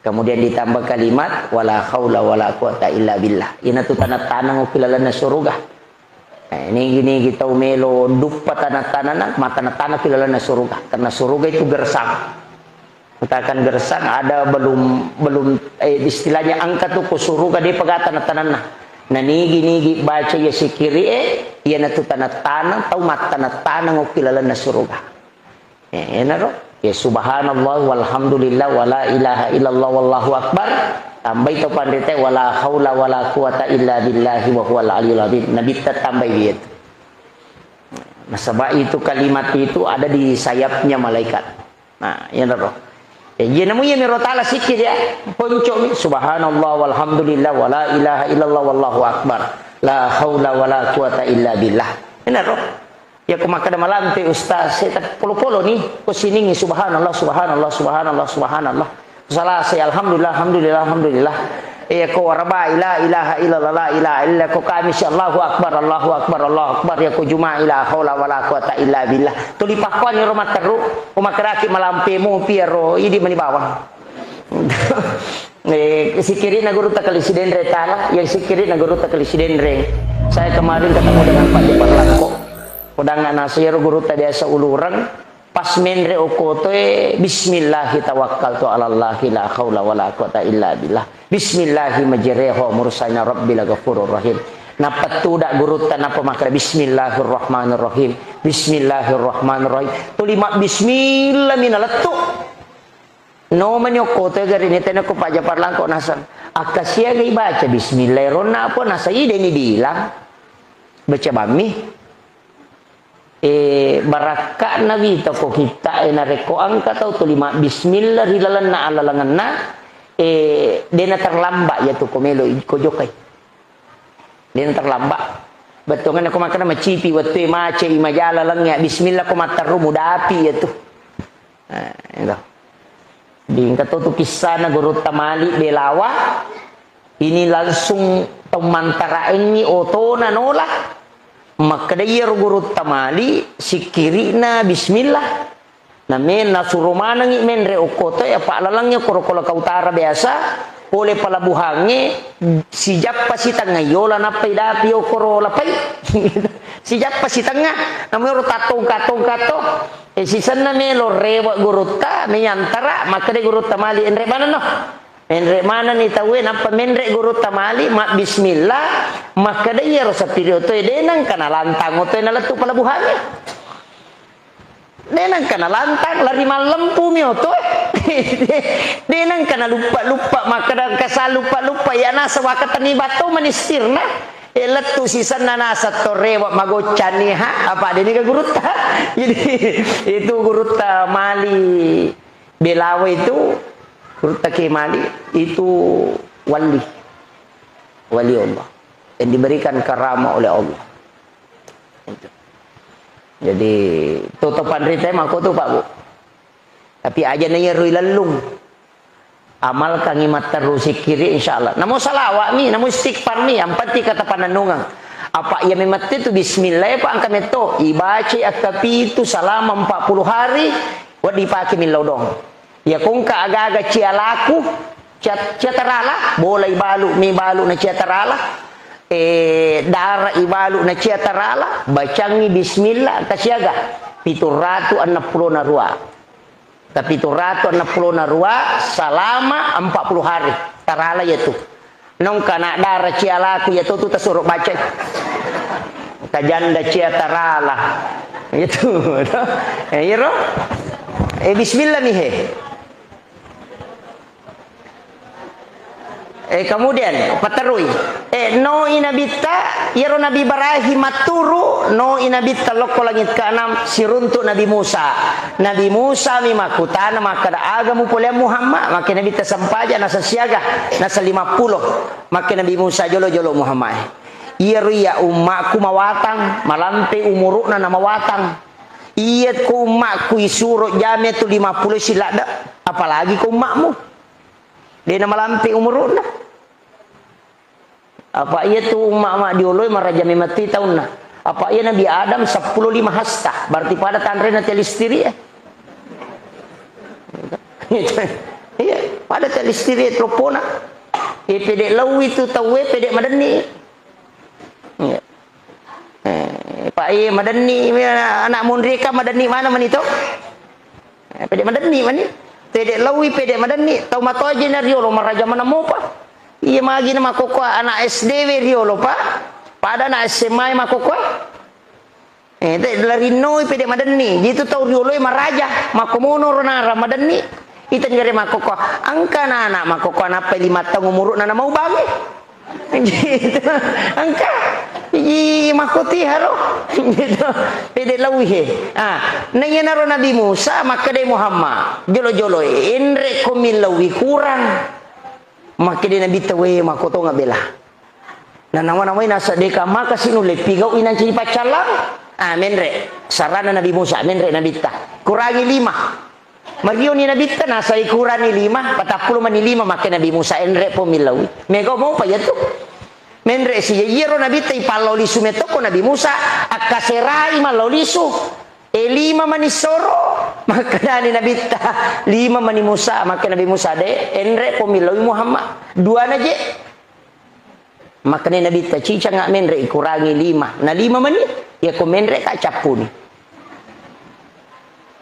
Kemudian ditambah kalimat, "Wala haula wala quwata illa billah." Ina tu tanah-tanah ku lalenna suruga. Eh, nigi-nigi tau melo duppa tanah-tanah na, ma tanah-tanah ku lalenna suruga. Karena suruga itu gersang. Katakan gersang, ada belum, belum, eh, istilahnya engka tu ku suruga de pegata tanah-tanahna. Na nigi-nigi baca iya sikiri e, iyanatu tanah-tanah, tau mattanah-tanah ngukki lalenna suruga. Eh, enaro, ya subhanallah walhamdulillah wala ilaha illallah wallahu akbar. Tambai to panrita wala haula wala quwata illa billahi wa huwal aliyul azim. Nabi ta tambai dia tu. Nasaba itu kalimat itu ada di sayapnya malaikat. Nah, iyanaro. Eh, iya namu iya miro tala sikki dia. Poncomi, subhanallah walhamdulillah wala ilaha illallah wallahu akbar. La haula wala quwata illa billah. Iyanaro. Ya ko makkeda malampe ustaz, saya tak polo-polo ni. Ko siningi subhanallah, subhanallah, subhanallah, subhanallah. Salasa, alhamdulillah, alhamdulillah, alhamdulillah. Eh, ko warabai, la ilaha illallah, la ilaha illallah. Ko Kamis, Allahu Akbar, Allahu Akbar, Allahu Akbar. Ya ko Juma'i, la haula wala quwata illa billah. Tuli pakkuani ro matteru, ko makkedaki malampe mopi ro, idi mani bawang. Eh, sikirina guru takali sidenre tala, yang sikirina guru takali sidenre. Saya kemarin ketemu dengan Pak Jepar Langko. Kodang anak saya guru tak biasa ulurang, Pas menre okkotoe, "Bismillahi tawakkaltu alallahi la haula wala quwata illa billah. Bismillahi majreha wa mursaha inna rabbi laghafurur rahim." Nappa tuda gurutta nappa makkeda, "Bismillahirrahmanirrahim. Bismillahirrahmanirrahim." Tuli mabbismillah mi nalettu. No mani okko to gari ni tena ko paja parlangko nasang. Akka siaga ibaca bismillah ronna apa nasa ide ni bilang. Baca bammi. Eh, barakka'na wita ko kitta e narekko engka tau tuli mabbismillah ri lalenna alalengenna, eh, dena terlambat ya tu ko melo i-, ko jokai. Dena terlambat. Bettuanna ko makkeda macipi wettu e mace i majala lengnge bismillah ko matteru mudapi ya tu. Eh, itu. Di engka to tu kissana Gurutta Mali Belawa, ini langsung tau mantaraengngi otona nola. Makkeda iyaro Gurutta Mali, sikkiri'na bismillah. Na men-, nasuro manengngi menre okko to, apa lalengnge koro Kolaka Utara biasa, pole pelabuhangnge, sijappa sitengnga yola nappai dapi okkoro lapai. Sijappa sitengnga, namero tattongka-tongka to. E, sisenna melo rewe Gurutta, meyantara, makkeda Gurutta Mali, enre manenno. Menre manenni tauwe, nappa menre Gurutta Mali, mabbismillah, makkeda iyaro sapiri otoe, de nengka nalantang otoe nalettu pelabuhangnge. De nengka nalantang, lari mallempu mi otoe. De nengka naluppa-luppa, makkeda engka saluppa-luppa, ya nasa wakatenni batto manistirna. E, lettu sisenna nasa to rewe magoccanni, ha, apa deni ka Gurutta. Jadi, itu Gurutta Mali Belawa itu, Gurutta Kiai Mali itu wali. Wali Allah. Yang diberikan karamah oleh Allah. Itu. Jadi, toto panrita mako tu, Pak, Bu. Tapi aja na iyaro ilellung. Amalkangngi matteru sikkiri, insyaallah. Namo salawa'mi, namo istighfarmi, yang penting kata panennungeng. Apa iya memette tu bismillah, Pak, engka metto. Ibacai akkapitu salama empat puluh hari, wedding dipake millau dong. Iya kongka aga-aga cia laku, cia, cia tarala, bola ibalu, mi balu na cia tarala, eh, dara ibalu na cia tarala, bacangngi bismillah, kasiaga, pitu ratu enneng pulo na rua. Tapi tu ratu enneng pulo na rua, salama empat puluh hari. Tarala iya tu. Nongka na dara cia laku iya tu, tu tasuro bacai. Tajanda cia tarala. Itu. Eh, iyaro. Eh, bismillah mi he. Eh, kemudian, paterui. Eh, noi nabitta, iyaro Nabi Ibrahim matturu, noi nabitta lokko langit keenam, siruntuk Nabi Musa. Nabi Musa mi makkutana makkeda, "Aga mupoleang Muhammad?" Makke nabitta sempaja, nasa siaga, nasa lima puluh. Makke Nabi Musa, "Jolo-jolo Muhammad. Iyaro iya ummakku mawatang, malampe umuru'na na mawatang. Iya ko ummakku isuro jame tu lima puluh siladde, apalagi ko ummakmu." De namalampe umuru'na. Apa iya tu umma-, umma dioloi maraja memang tu taunna. Apa iya Nabi Adam seppulo lima hasta, berarti pada tanrena telistiri ya. Iya, pada telistiri telepona. Eh, pede laui tu tauwe, pede madenni. Iya. Eh, Pak, iya, madenni, anak, anak munrika madenni mana mani to? Eh, pede madenni mani. Pede laui, pede madenni. Tau matoaje na riolo maraja mana mopa. Iya magi na makkokkoe anak S D we riolo, Pak. Pada anak S M A makkokkoe. Eh, te larinnoi pede madenni. Jitu tau rioloi maraja. Makkomono ro nara madenni. Ita nigare makkokkoe. Engka anak makkokkoe nappai lima taung umuru'na na mau bangi. Gitu. Engka. Iji makkoti haro. Gitu. Pede laui he. Ah, na iyanaro Nabi Musa makkeda Muhammad, jolo-jolo enre ko millaui kurang. Makkeda Nabitta, "We, makkotonga bela." Na nawa-nawai nasa deka maka sinulle pigau inanci paccallang. Ah, menre. Sarana Nabi Musa, menre Nabitta. Kurangi lima. Marioni Nabitta, nasai kurani lima, patappulo mani lima, makke Nabi Musa, enre po millaui. Mega mopa iya tu. Menre si, iyaro Nabitta ipallau lisu metoko Nabi Musa, akkaserai mallau lisu. E lima mani soro, makkedani Nabitta, lima mani Musa, makke Nabi Musa, de, enre po millaui Muhammad. Duana je. Makkedai Nabitta, "Cicanga menre ikurangi lima." Na lima mani, iya ko menre ka cappuni.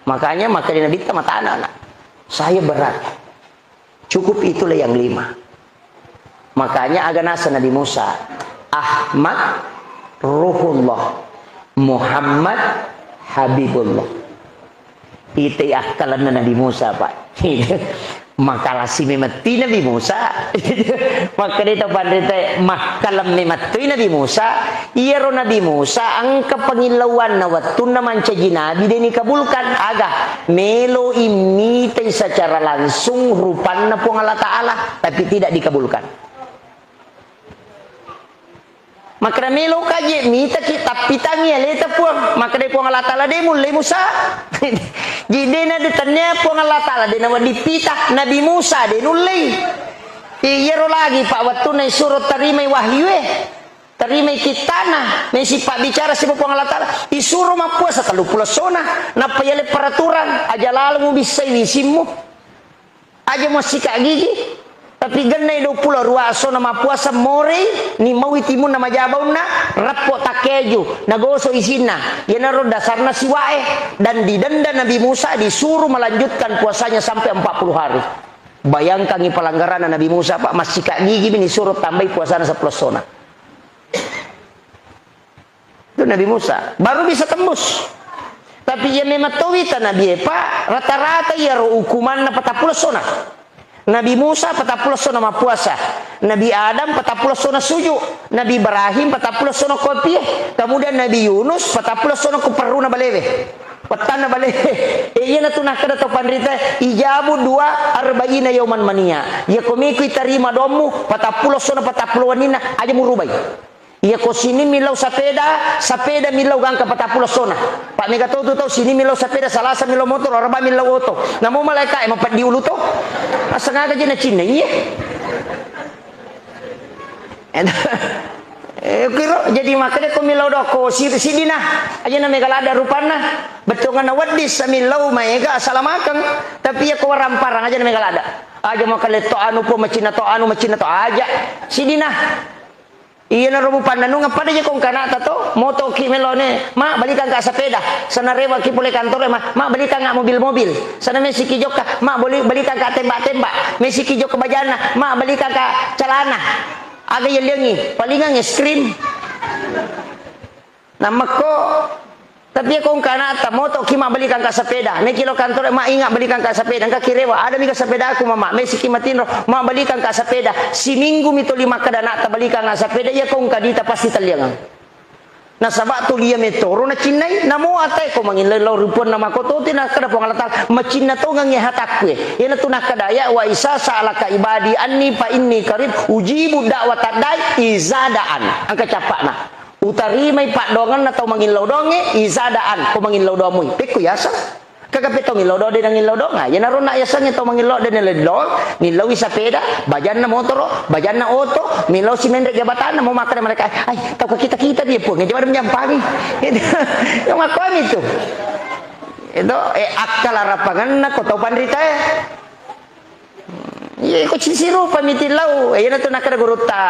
Makanya makkedai Nabitta matana, "Nak, saya berat. Cukup itulah yang lima." Makanya aga nasa Nabi Musa, "Ahmad Ruhullah, Muhammad Habibullah." Itai akkalenna Nabi Musa, Pak. Makalasi memetti Nabi Musa. Makkeda tau panrita, makkalemme mettoi Nabi Musa. Iyaro Nabi Musa engka pangillauanna wettunna mancaji nabi, de nikabulkan. Aga? Melo immitai secara langsung rupanna Puang Allah Ta'ala, tapi tidak dikabulkan. Makkeda, "Meloka je mitaki, tappitangi aleta Puang." Makkeda Puang Allah Ta'ala, "De mullei Musa." Jadi de na de tania Puang Allah Ta'ala, de na wedding pita. Nabi Musa de nullei. Iyaro lagi pa wettunna isuro tarimai wahyu e, tarimai kittana, mesi pabbicara siba Puang Allah Ta'ala, isuro mappuasa telluppulo essona, nappa yale peraturan, aja lalo mubissai wisimmu. Aja muassika gigi, tapi gennai duappulo arua essona mappuasa, morei, nimaui timunna majabaunna, reppo takkeju, nagoso isinna. Iyanaro dasarna siwae, dan didenda Nabi Musa, disuruh melanjutkan puasanya sampai empat puluh hari. Bayangkangi pelanggaranna Nabi Musa, Pak, massika gigi mi disuruh tambai puasana seppulo essona. Itu Nabi Musa. Baru bisa tembus. Tapi iya memang tawita Nabi e, Pak, rata-rata iyaro hukumanna patappulo essona. Nabi Musa patappulo essona mappuasa. Nabi Adam patappulo essona suju. Nabi Ibrahim patappulo essona kopie. Kemudian Nabi Yunus patappulo essona ku perruna balewe. Wettanna balewe. E, iyana tu nakkeda tau panrita, ijabu dua arba'ina yauman mania. Iya ko meko itarima dommu patappulo essona patappulo wenninna, aja murubai. Iya ko sining millau sapeda, sapeda millau gangka patappulo essona. Pak, mega to tu tau sining millau sapeda, Salasa millau motor, Araba millau oto. Namo malaika e mapeddi ulu to. Aseng aga je nacinna, iye. Eh, kiro, jadi makkeda ko millau doang ko si-, sidina. Aja na mega ladda rupanna. Bettuanna wedding sa millau maega asalamakeng. Tapi iya ko waramparang aja na mega ladda. Aja makale to anu po macinna to anu macinna to aja. Sidina. Iyanaro mupannennungeng pada je ko engka ana'ta to, motoki melone, "Ma, balikangka sepeda." Sanarewaki pole kantoro, "Ma, ma, balikangka mobil-mobil." Sana mesiki jokka, "Ma, boli-, balikangka tembak-tembak." Mesiki jokka bajanna, "Ma, balikangka calana." Aga yelliangi, palingang es krim. Nammekko Tapi iya ko engka ana'ta, motoki, "Ma, balikangka sepeda." Meki lao kantoro, "Ma, ingat balikangka sepeda." Engka kirewa, "Ada mika sepedaku, Mama." Mesiki matinro, "Ma, balikangka sepeda." Siminggu mi tuli makkeda ana'ta, "Balikangka sepeda." Iya ko engka duita pasti talliangang. Nasaba tuli iya metoro nacinnai, namo atae ko mangillau lao rupanna makototi nakkeda Puang Allah Ta'ala, "Macinna tongengngi hataku e." Iyanatu nakkeda ayat, "Wa isa sa'alaka ibadi anni fa inni qarib ujibu da'watad da'i iza da'an." Engka cappa'na. Utarimai paddoangenna tau mangillau doangnge, iza da'an, ko mangillau doang mui. Pekko yaseng. Kagape tau ngillau doang, de nangillau doang. Ah, iyanaro na yasengnge tau mangillau de nalellong, nillaui sapeda, bajanna motoro, bajanna oto, millau si menre jabatanna, mau makkeda mereka, "Ai, tau kakita-kita dia, Puang, jawa jampangi." Itu. Yang makkuami itu. Itu, eh, akkala rapangenna ko tau panrita, eh. Iya, iko sisirupami tillau. Eh, iyanatu nakkeda gurutta.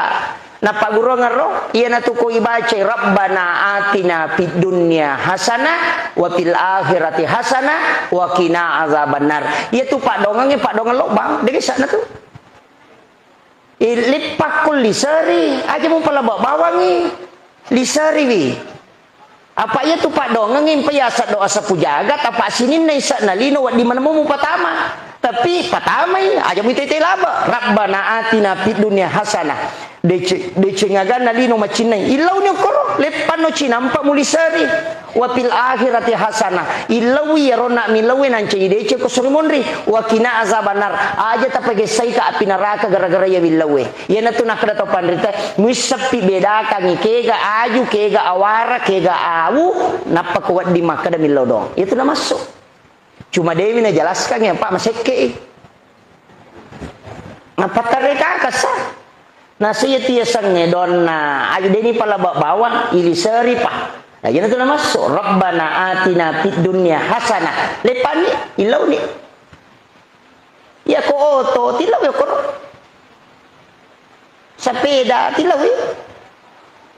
Nappagguruangenro, iyanatu ko ibacai, "Rabbana atina fid dunya hasanah wa fil akhirati hasanah wa qina azabannar." Iyatu paddoangengnge paddoangeng lobbang, de gaga sanna tu. Eh, leppakko liseri, aja mupalaba bawangngi. Liseriwi. Apa iyatu paddoangengnge mpa yaseng doa sapu jagat, apa sininna ise'na lino wedding maneng mupatama. Tapi patamai, aja muitai-tai laba. "Rabbana atina fid dunya hasanah." Dece-, deceng aganna lino macinnai. Illauni okkoro, leppanno cinampa muliseri. "Wa fil akhirati hasanah." Illaui iyaro na millau e nancaji deceng ko suri monri. "Wa qina azabannar." Aja tapagessaika api naraka gara-gara iya willau e. Iyanatu nakkeda tau panrita, muisseppi bedakangngi kega aju, kega awara, kega awu, nappa ko wedding makkeda millau doang. Itu namassu. Cuma dewi najelaskan ya, Pak, masekke i. Napattarre kakasa. Nasa iyatu yasengnge doanna aju deni palaba bawang, iliseri pa. Nah, iyanatu namassu, "Rabbana atina fid dunya hasanah." Leppanni, illauni. Iya ko oto, tilawi okkoro. Sapeda, tilawi.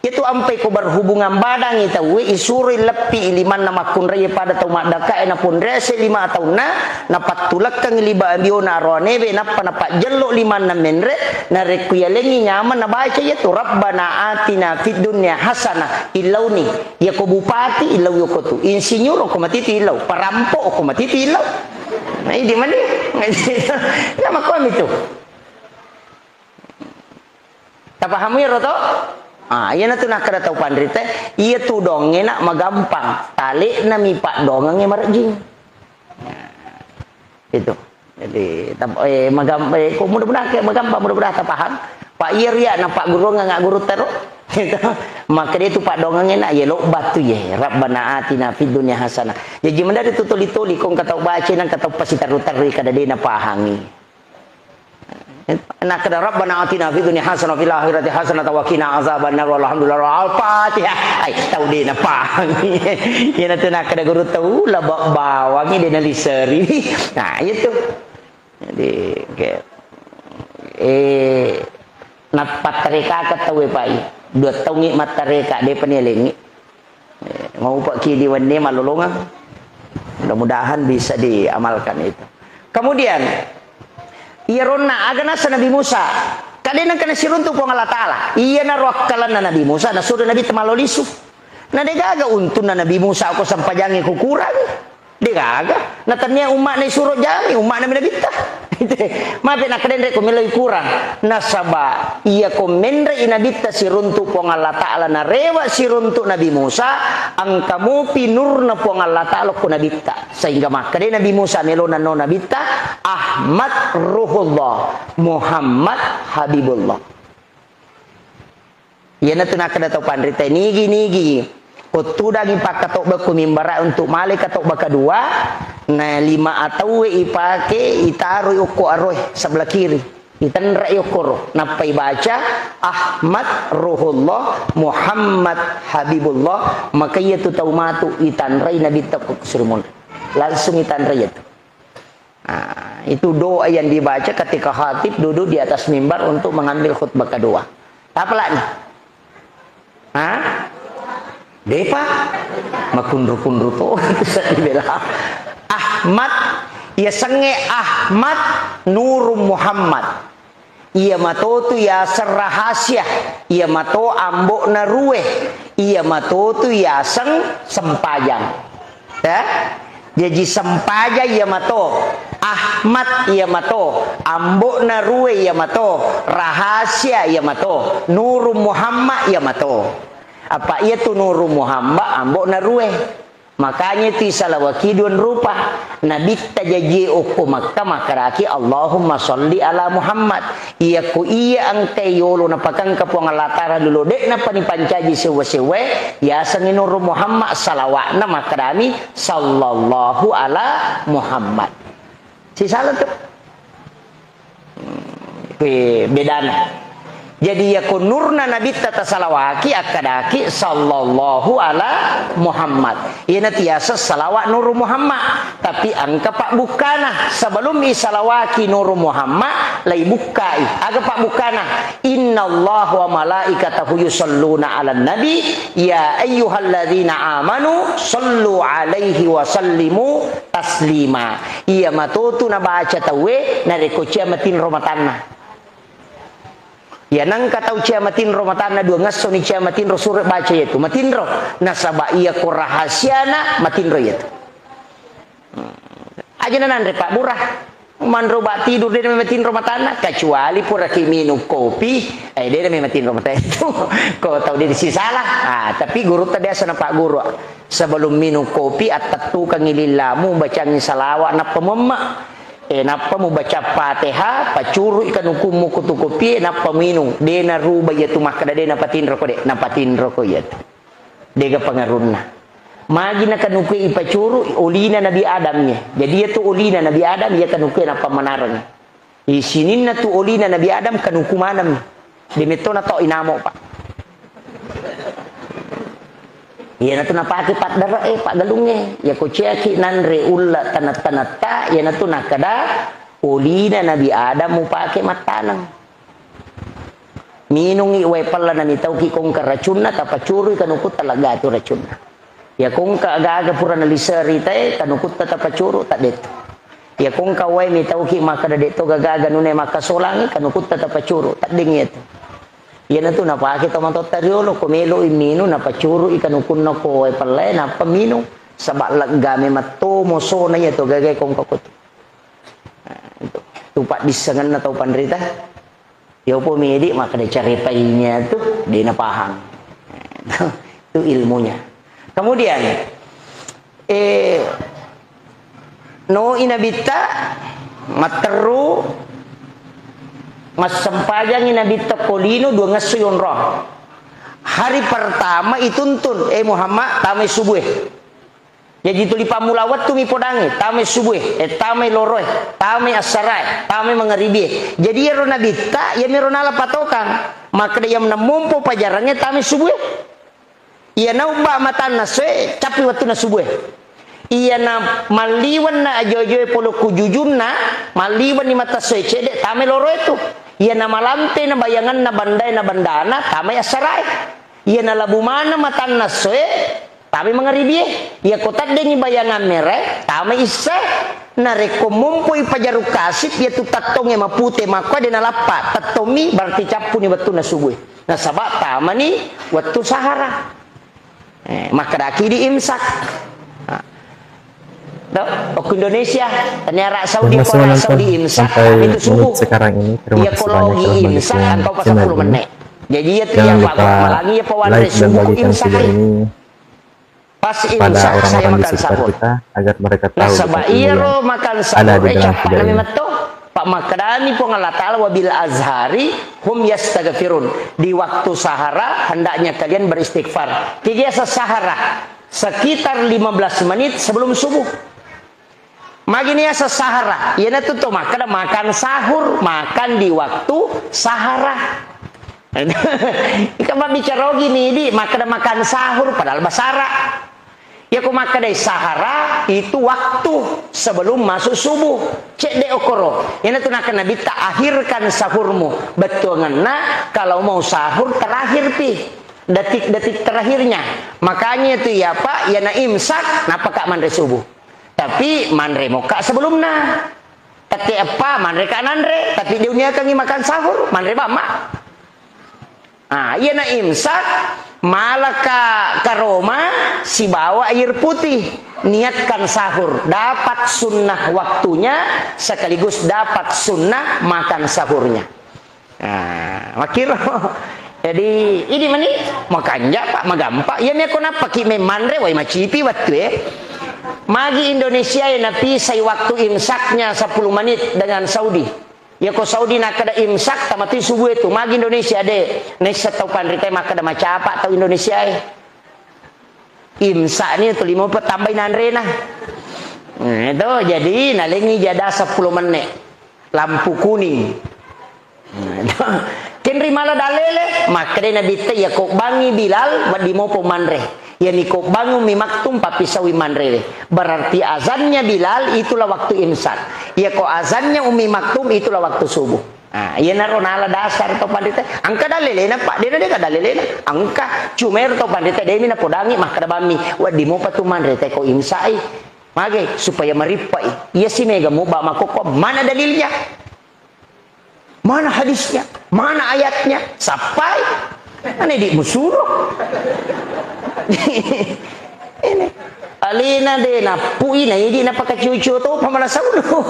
Itu ampai ko berhubungan badangi tauwe, isuroi leppi limanna makkunrai pada tau maddakae naponrese lima taunna, napattulekkangi liba ambiona aroanewe, nappa napajjello limanna menre, narekko yalengi nyameng nabaca iyatu, "Rabbana atina fid dunya hasanah," illauni. Iya ko bupati, illaui okko tu. Insinyur, okko matitu illau. Parampo, okko matitu illau. Nah, idi mani. Ya, makkuami tu. Tapahamu iyaro to? Ah, iyanatu nakkeda tau panrita, iya tudongnge na magampang, tale'na mi paddongengnge marejjing. Nah, itu. Jadi, tap-, eh, magam-, eh, ko mudah-mudahan ke magampang, mudah-mudahan tapaham. Pak iya ria na pagguruang nggak guru taro. Gitu. Maka dia tu paddongengnge na, ya lo batu ye. Rabbana atina fid dunya hasanah. Jadi, mendari tu toli-toli, kong katau baca, nang katau pasitaru-taru, kada dia na pahangi. Nakkeda, "Rabbana atina fid dunya hasanah wa fil akhirati hasanah wa qina azabannar, walhamdulillah." Al-Fatihah. Ai, tau de' napahang. Iyanatu nakkeda guru tau, laba bawangi de' naliseri. Nah, itu. Jadi, oke. Eh, napattareka ka tau e pai. Dua taungi mattareka, de' panielengi. Eh, maupa'ki di wenni malolongeng. Mudah-mudahan bisa diamalkan itu. Kemudian, iyaronna aga nasa Nabi Musa, kadena kana siruntu Puang Allah Ta'ala. Iyanaro akkalanna Nabi Musa, nasuro Nabi temalo lisu. Na degaga untunna Nabi Musa ko sempajangi kukurangi. Degaga. Na tania umma'na isuro jami, umma'na mi nabitta. Mape nakkadenre ko meloi kurang. Nasaba iya ko menre i nabitta siruntu Puang Allah Ta'ala narewa siruntu Nabi Musa, engka mopi nurna Puang Allah Ta'ala ko nabitta. Sehingga makkeda Nabi Musa melona no nabitta, Ahmad Ruhullah, Muhammad Habibullah. Iyanatu nakkeda tau panrita, nigi-nigi ko tudangi pakkatobba ko mimbara untuk male katobba kedua, na lima atauwe ipake, itaroi okko aroe sebelah kiri, itenre'i okkoro, nappa ibaca Ahmad Ruhullah Muhammad Habibullah, maka iyatu tau matu itanrei nabitta ko surimun. Langsung itanrei iyatu. Ah, itu doa yang dibaca ketika khatib duduk di atas mimbar untuk mengambil khutbah kedua. Apa lagi? Hah? Depa? Makunru-kunru to. Sedih bela. Ahmad, ya senge Ahmad Nurung Muhammad. Iya matotu yaseng rahasia, iya mato ambo'na rue, iya matotu yaseng sempajang. Ya? Jaji sempajang iya mato, Ahmad iya mato, ambo'na rue iya mato, rahasia iya mato, Nurung Muhammad iya mato. Apa iya tu Nurung Muhammad ambo'na rue. Makanya ti salawaki duan rupa. Nabitta jajie okko Makkah makkedaki, "Allahumma sholli ala Muhammad." Iyako iya engkai yolo napakengka Puang Allah Ta'ala lolo de'na pani pancaji sewwa-sewwae, yasengngi Nurung Muhammad, salawa'na makkedami, "Sallallahu ala Muhammad." Sisala tu. Hmm, pe-, bedana. Jadi, yako nurna nabitta tasalawaki, akkadaki, "Sallallahu ala Muhammad." Iyana tiasa salawa Nuru Muhammad. Tapi engka pabbukkana. Sebelum isalawaki Nuru Muhammad, laibukkai. Aga pabbukkana? "Innallaha wa malaikatahu yusalluna ala nabi, ya ayyuhalladzina amanu sallu alaihi wa sallimu taslima." Iya matotu nabaca tauwe narekko cia matinro matanna. Iya nengka tau cia matinro matanna, dua ngessoni cia matinro, suro baca iyatu matinro. Nasaba iya ko rahasiana matinro iyatu. Hmm. Aja nanre pabbura. Manro ba tidur de nami matinro matanna, kecuali puraki minum kopi, eh, de nami matinro matanna itu. Ko tau de sisala. Ah, tapi gurutta biasa napagguru. Sebelum minum kopi, attettukangi lillamu, bacangi salawa, nappa memma. Eh, nappa mubaca Fatihah, pacurui kanukummu kutu kopie, nappa minum. De naruba iyatu makkeda de napatinro ko de, napatinro ko iyatu. Dega pangarunna. Magi na kanukue ipacuru, olina Nabi Adam ye. Jadi iyatu olina Nabi Adam, iya kanukue nappa manareng. Isininna tu olina Nabi Adam kanuku maneng. De metto na to inamo, Pak. Iyanatu napake paddare e, paggalungnge. Iya ko ciaki nanre ulla tanat-tanatta, iyanatu nakkeda olina Nabi Adam mupake mattaneng. Minungngi wae pella namitauki kongka racunna, tapacurui kanukutta laggatu racunna. Iya kongka aga-aga pura naliseri tae, kanukutta tapacuru, taddettu. Iya kongka wae mitauki makkeda detto gagaga nune makkasolangi, kanukutta tapacuru, taddeng iyatu. Iyanatu napake tomatoatta riolo, ko meloi minung, napacurui kanukunna ko wae pellae, nappa minung. Saba leggame matto mosona iyatu gagae kongka kotu. Tu paddissengenna tau panrita. Yopo medi makkeda caritanya tu, de' napahang. Itu ilmunya. Kemudian, eh, no i Nabitta, matteru, massempajangi Nabitta ko lino dua ngesso yonro. Hari pertama ituntun, eh Muhammad, tamai subuh. Jaji tuli pammula wettu mi podangngi, tamai subuh, eh, tamai loroe, tamai assarae, tamai mangaribie. Jadi iyaro Nabitta, iyamiro nala patokang. Makkeda iya mumpo pajarangnge tamai subuh. Iya naubba matanna soe, cappi wettunna subuh. Iya na malliwenna ajo-ajoe polo ku jujunna, malliwenni mata soe cedde, tamai loroe tu. Iya na malampe na bayanganna bandae na bandana, tamai assarae. Iya nalabu maneng matanna essoe, tamai mangaribie. Iya ko teddengngi bayangang mere, tamai issae. Narekko mumpoi pajaru kasip, iyatu tettongnge mapute makko de nalappa, tettommi berarti cappuni wettunna subuh. Nasaba tamani wettu sahara. Eh, makkedaki di imsak. Nah. Tuh, okko Indonesia, tania Arab Saudi, Terima kasih menonton Saudi imsak, sampai itu subuh. Menit sekarang ini. Terima Iya, kasih kalau banyak di telah imsak, mendukung engkau pas channel sepuluh ini. Menit. Jadi, iya tuh, Jangan ya, Pak, lupa malangi, ya, Pak Wandre, like dan subuh bagikan imsak, video eh. Ini Pas pada imsak, saya orang-orang di makan sekitar sahur. Kita, agar mereka tahu Nasaba kita iyaro yang makan ada sahur, di eh, dalam cappa video nami ini. Metto. Pak makkedani Puang Allah Ta'ala, "Wa bil azhari hum yastaghfirun." Di waktu sahara, hendaknya kalian beristighfar. Tiga sahara, sekitar lima belas menit sebelum subuh. Magini yaseng sahara, iyanatu to makkeda makan sahur, makan di waktu sahara. Ika mabbicara ogi midi, makkeda makan sahur, padahal basara. Yako makkedai sahara, itu waktu sebelum masuk subuh. Cedde okoro. Iyanatu nakkeda Nabitta, akhirkan sahurmu. Bettuangenna, kalau mau sahur, terakhir pi. Detik-detik terakhirnya. Makanya itu ya, Pak, ya na imsak, napaka manre subuh. Tapi manre moka sebelumna. Tette eppa manre ka nanre, tapi diuniakangi makan sahur, manre bamma. Ah, iya na imsak, malaka karoma sibawa air putih. Niatkan sahur, dapat sunnah waktunya sekaligus dapat sunnah makan sahurnya. Nah, makkiro. Jadi, ini mani, makanja, Pak, magampa. Iya, meko nappa ki memmanre, wai macipi wettu, eh. Magi Indonesia, eh, napisai waktu imsaknya sepuluh menit dengan Saudi. Ya, ko Saudi nakkeda imsak, tamatui subuh itu. Magi Indonesia, de. Naisseng tau panrita, makkeda macapa tau Indonesia, eh. Imsak ni tuli mopa tambai nanrena. Nah, itu, jadi, nalengi jada sepuluh menit. Lampu kuning. Kenri mala dallele, makkedai Nabitta, iya ko bangngi Bilal, wedding mopo manre. Iyani ko bangngi Ummi Maktum, pappisaui manrewe. Berarti azannya Bilal, itulah waktu imsak. Iya ko azannya Ummi Maktum, itulah waktu subuh. Ah, iyanaro nala dasar to panrita. Engka dallelena, Pak. Dena deka dallelena. Engka. Cuma ero to panrita, demi napodangi, makkeda bammi. Wedding mopa tu manre, te ko imsai. Mage, supaya marippai. Iya si mega muba makokko, mana dalilnya? Mana hadisnya? Mana ayatnya? Sappai. Ane di musuro. Ini. Alina de napui na idi napakaciu-ciu to pamala saudo.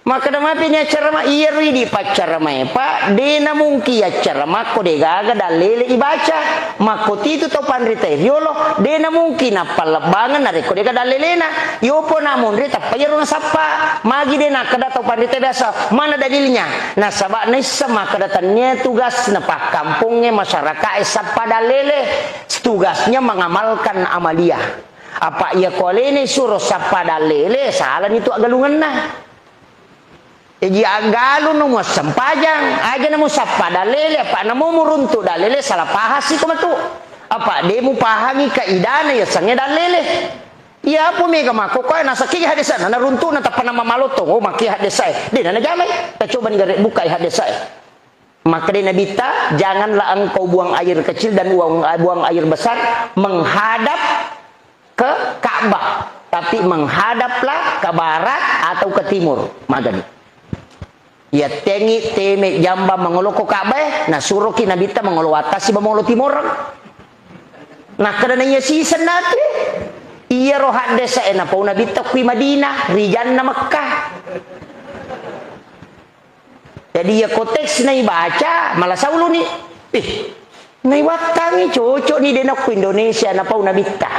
Makkeda mapi ni accarama, iyaro idi paccaramae, Pak, de namungki accarama ko de gaga dallele ibaca. Makko titu tau panrita riolo, de namungki nappallebbangeng narekko de gaga dallelena. Yopo na monri tappa iyaro nasappa. Magi de nakkeda tau panrita biasa, mana dalilnya? Nasaba naisseng makkeda tennia tugas na pakkampongnge masyarakae sappa dallele. Tugasnya mengamalkan amaliah. Apa iya ko alena suro sappa dallele, salani tu aggalungenna. Jaji, aggalung no muassempajang, aja na musappa dallele, apa namo muruntu dallele, salah pahasi ko matu. Apa de mupahangi kaidana yasengnge dallele. Iya, apa mega makkokkoe, nasakki hadesana, naruntu'na, tappa namamalottong, oh, makki hadesae. De na najamai. Tacobani gare bukai hadesae. Makkedai Nabitta, "Janganlah engkau buang air kecil dan buang, buang air besar menghadap ke Ka'bah, tapi menghadaplah ke barat atau ke timur." Magani. Yattengngi teme jamba mangolo ko Ka'bah, nasuroki Nabitta mangolo wattasi ba mangolo timoreng. Nakkeda naiya siseng natu, iyaro haddesa e napau Nabitta kui Madinah, rijanna Mekkah. Jadi, iya ko teks naibaca, malah sauluni. Ih, naiwattangi cocok ni denokku Indonesia, napau nabitta.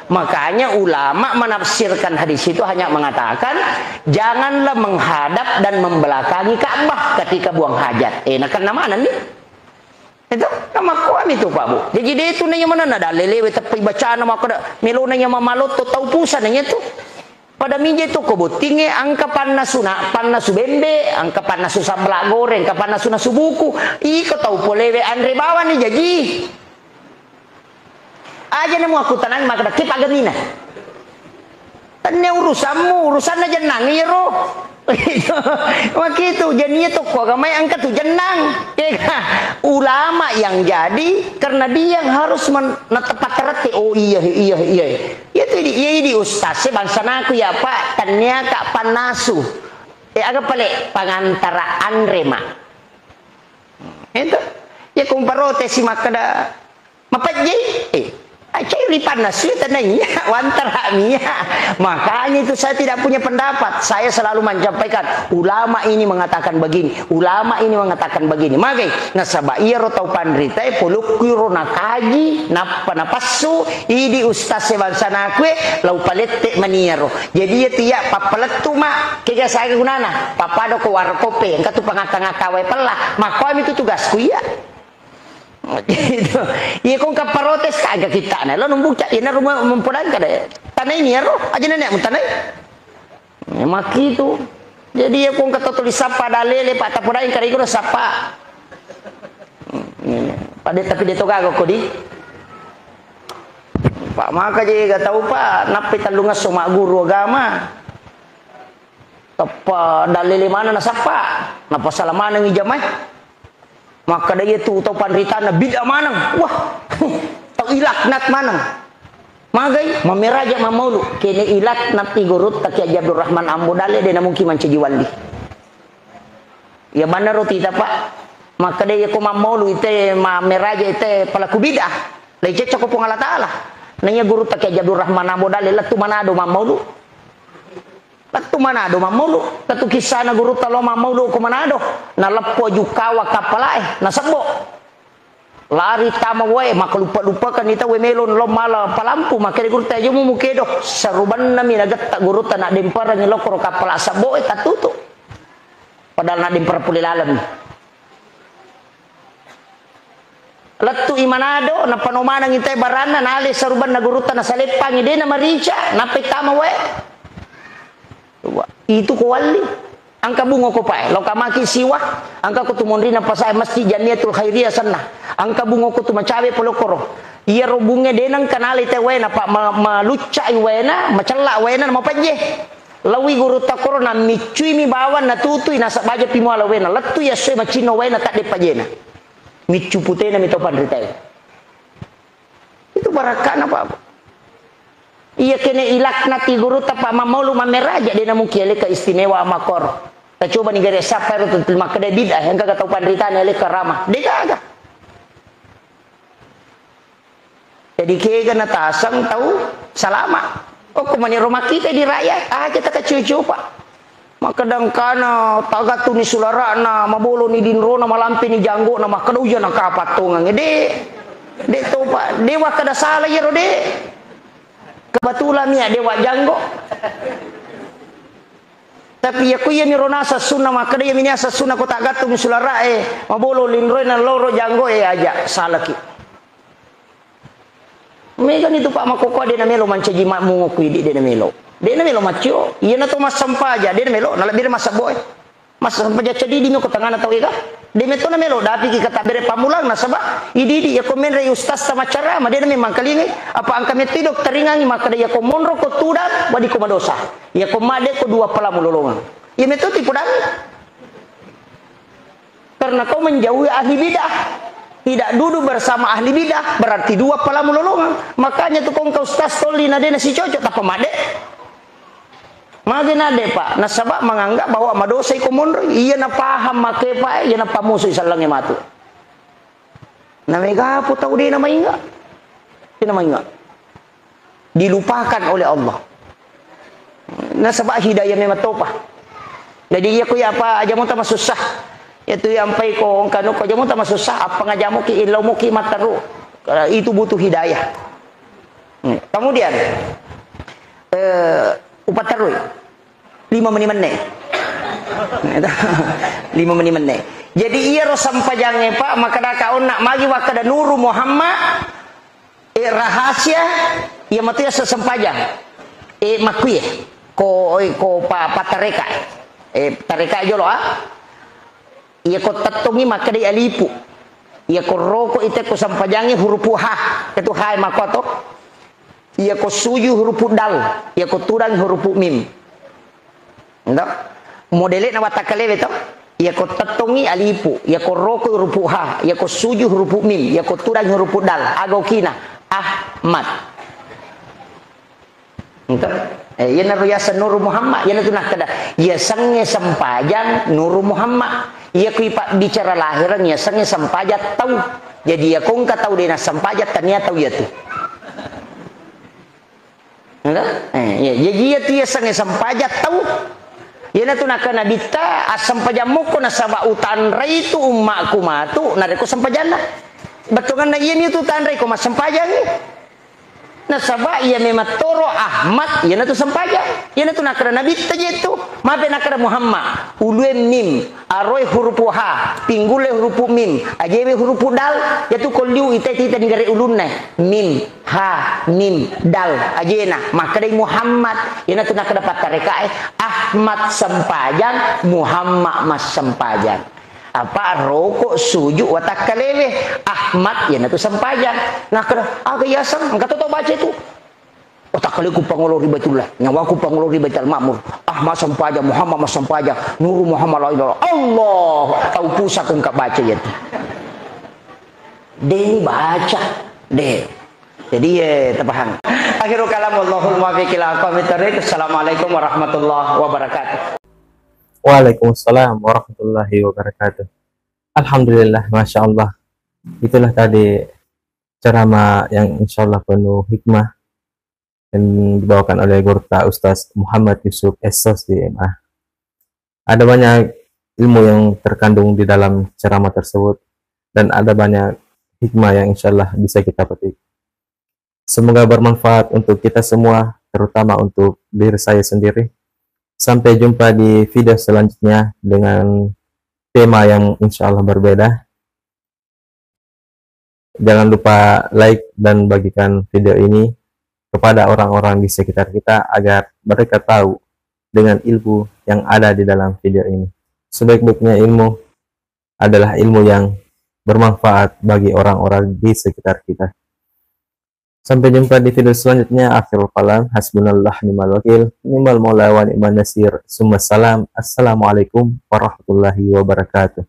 Makanya ulama menafsirkan hadis itu hanya mengatakan, "Janganlah menghadap dan membelakangi Ka'bah ketika buang hajat." Eh, nakenna mana ni? Itu, namakkuami tu, Pak, Bu. Jadi, de tu naiya manenna dalelewe teppai bacana, makkeda, melona iya mamalotto tau pusana iya tu. Pada mije tu ko bottingnge, engka pannasuna, pannasu bembe, engka pannasu sambala goreng, engka pannasu nasu buku. Iko tau polewe anre bawani jaji. Aja namo aku tanang makkeda, "Ki pagamina?" Tania urusanmu, urusanna jennang iyaro. Makitu, jadi iya tokko agamai engka tu jennang. Iya kan? Ulama yang jadi karena dia yang harus men-, natepat terete. Oh iya, iya, iya. Iya tu idi, iya idi ustaz, eh, bangsa naku ya Pak, tania ka pannasu. Eh, aga pale pangantara anre ma. Itu. Ya kumparotesi makkeda, "Mapejje?" Eh, acai ripanna suwi tenaiya, wantara mia. Makanya itu saya tidak punya pendapat. Saya selalu menyampaikan, ulama ini mengatakan begini, ulama ini mengatakan begini. Magai, nasaba iyaro tau panritae polokku ro nakaji, nappa napassu, idi ustaz e bangsa nakue, lau palette maniaro. Jadi iya tu iya pappalettu ma, kega saga gunana, papado ko warkope, engka tu pangakka-ngakka wae pella. Makkuami tu tugasku iya. Gitu. Iya, ko engka protes, kaga kittana. Lo numbuca, iya, naru mempodang kada. Tanai ni ero, aja nenek mutanai. Ya, makitu. Jadi, iya, ko engka totoli sapa dalele, Pak, tapodai kada iko sapa. Pada tapi dia toga kok di. Pak, maka je gak tahu, Pak, nappe tallungesso mak guru agama. Tappa dalele mana nasappa, napasala maneng ijamae. Makkeda iya tu tau panritana bid'ah maneng. Wah, tau ilaknat maneng. Magai, mammeraja mammaulu. Kene ilaknat i gurutta Kiai Haji Abdurrahman Ambo Dalle, de namungkin mancaji wali. Iya, banna roti ta, Pak. Makkeda iya ko mammaulu ite, mammeraja ite pelaku bid'ah. Lai cecco ko Puang Allah Taala. Na iya gurutta Kiai Haji Abdurrahman Ambo Dalle, lettu Manado mammaulu. Lettu Manado mammaulu, lettu kissana gurutta lao mammaulu ko Manado. Naleppo jukkawa kappalae, nasebbo. Lari tama wae, makaluppa-luppakanni tauwe melo lao mala palampu, makkeda gurutta, "Aja mu mukedo." Sarubannami nagetta gurutta, naddemperengngi lokoro kappala sebboe, tattutu. Padahal naddempereng pole laleng. Lettu i Manado, nappa no maneng itai baranna, nale sarubanna gurutta nasaleppangi, de namarica, nappa tama wae. Itu ko walli. Engka bungo ko pae, lo kamaki siwa, engka ko tu monrina pasae Masjid Jamiatul Khairiyah senna. Engka bungo ko tu macawe polokoro. Iyaro bunge de nengka nale te waena, Pak, ma-, maluccai waena, macella waena, mapajje. Lawi gurutta koro, namiccuimi bawang, natutui, nasaba aja pi muala waena. Lettu i essoe macinno waena, tadde pajena. Miccu putena mi to panritae. Itu barakkana, Pak. Iya kene ilaknati gurutta, Pak, mammaulu mammeraja, de namungkin ele keistimewa makor. Tacoba ni gare sapa ero tu makkeda bid'ah, engka ga tau panritana ele karama. De gaga. Jadi kega nataseng tau salama. Okko mani ro makkita di rakyat, aja takaciu-ciu, Pak. Makkeda engkana tagattuni sulara'na, maboloni dinrona, malampeni janggona, makkeda uja nakapattongang. De, de to, Pak. De wakkeda sala iyaro, de. Kebetulan mi ya, de wajanggo. Tapi iya ku iya miro naseng sunna, makkeda iya mi naseng sunna ko tagattumi sulara'e, mabolo linroe, naloro janggoe, aja salaki. Megani tu, Pak, makkokkoe de namelo mancaji makmungo ku idi, de namelo. De namelo maccio. Iyana to massempaja, de namelo, nalebbire massebboe. Massempaja cedidi mi ko tangana tau ega. De meto namelo, dapiki katabbere pammulang, nasaba idi-idi, iya ko menre ustaz ta maccarama, de namemang kalingai. Apa engka meto i dokteringangi makkeda iya ko monro ko tudang, wadi ko madosa. Iya ko madde ko dua palamu lolongang. Iya meto ti pudangi. Karena kau menjauhi ahli bid'ah. Tidak duduk bersama ahli bid'ah, berarti dua palamu lolongang. Makanya tu kongka ustaz tolli na de nasicocok, tappa madde. Mage nadde, Pak, nasaba menganggap bahwa madosai ko monroi. Iya napaham make, Pak, iya napamusui sellengnge matu. Namegapo tau de namainga. De namainga. Dilupakan oleh Allah. Nasaba hidayah memang topa. Jadi iya ko iya apa aja mota masussa. Itu yang pai ko engka nu ko jamu tama susah, apa ngajamuki, illau muki matteru. Eh, itu butuh hidayah. Hmm. Kemudian, eh, upatterui. Lima meni menne. Lima meni menne. Jadi iyaro sempajangnge, Pak, makkeda ka onna magi wakkeda Nuru Muhammad, eh, rahasia, iya matu iya sempajang. Eh, makkuye, ko, eh, ko pa, pattareka. Eh, tareka jolo, ah. Iya ko tettongi makkedai alipu. Iya ko roko ite ko sempajangnge hurupu ha. Itu ha e makkuato. Iya ko suju hurupu dal, iya ko tudang hurupu mim. Ndo? Modele na watakalewe to. Iya ko tettongi alipu, iya ko roko hurupu ha, iya ko suju hurupu mim, iya ko tudang hurupu dal. Aga okina? Ahmad. Ndo? Eh, iya naro yaseng Nuru Muhammad, iya natu nakkeda, yasengnge sempajang Nuru Muhammad. Iya kui pabbicara lahireng, yasengnge sempajang tau. Jadi iya ko engka tau de nassempajang, tania tau iya tu. Enggak? Eh, iya. Jaji iya tu yasengnge sempajang tau. Iyanatu nakkeda Nabitta, assempajang mukko nasaba utanrei tu ummakku matu narekko sempajanna. Bettuanna iyami tu tanrei ko massempajangi. Nasaba iya memang toro Ahmad, iyanatu sempajang. Iyanatu nakkeda Nabitta je tu. Mape nakkeda Muhammad, ulue mim, aroe hurupu ha, pinggule hurupu mim, ajewe hurupu dal, yatu kolliu ita-ita di gare ulunna. Mim, ha, mim, dal, ajena, makkedai Muhammad, iyanatu nakkeda pattarekae, Ahmad sempajang, Muhammad massempajang. Apa roko suju watakkalewe, Ahmad iyanatu sempajang. Nakkeda, aga yaseng, engka to tau baca itu. Watakkaleku pangolo ri Baitullah, nyawaku pangolo ri Baitul Makmur. Ahmad sempajang, Muhammad massempajang, Nuru Muhammad la ilaha illallah. Allah, tau pusako engka baca iyatu. Deni baca, de. Jadi, eh, tapahang. Akhirul kalam, wallahul muwaffiq ila aqwamit thariq. Assalamualaikum warahmatullahi wabarakatuh. Waalaikumsalam warahmatullahi wabarakatuh. Alhamdulillah, masya Allah. Itulah tadi ceramah yang insya Allah penuh hikmah yang dibawakan oleh Gurta Ustaz Muhammad Yusuf S Sos di M A. Ada banyak ilmu yang terkandung di dalam ceramah tersebut dan ada banyak hikmah yang insya Allah bisa kita petik. Semoga bermanfaat untuk kita semua, terutama untuk diri saya sendiri. Sampai jumpa di video selanjutnya dengan tema yang insya Allah berbeda. Jangan lupa like dan bagikan video ini kepada orang-orang di sekitar kita agar mereka tahu dengan ilmu yang ada di dalam video ini. Sebaik-baiknya ilmu adalah ilmu yang bermanfaat bagi orang-orang di sekitar kita. Sampai jumpa di video selanjutnya. Akhirul kalam, hasbunallah ni'mal wakil, ni'mal maula wa ni'man nasir. Summa salam. Assalamualaikum warahmatullahi wabarakatuh.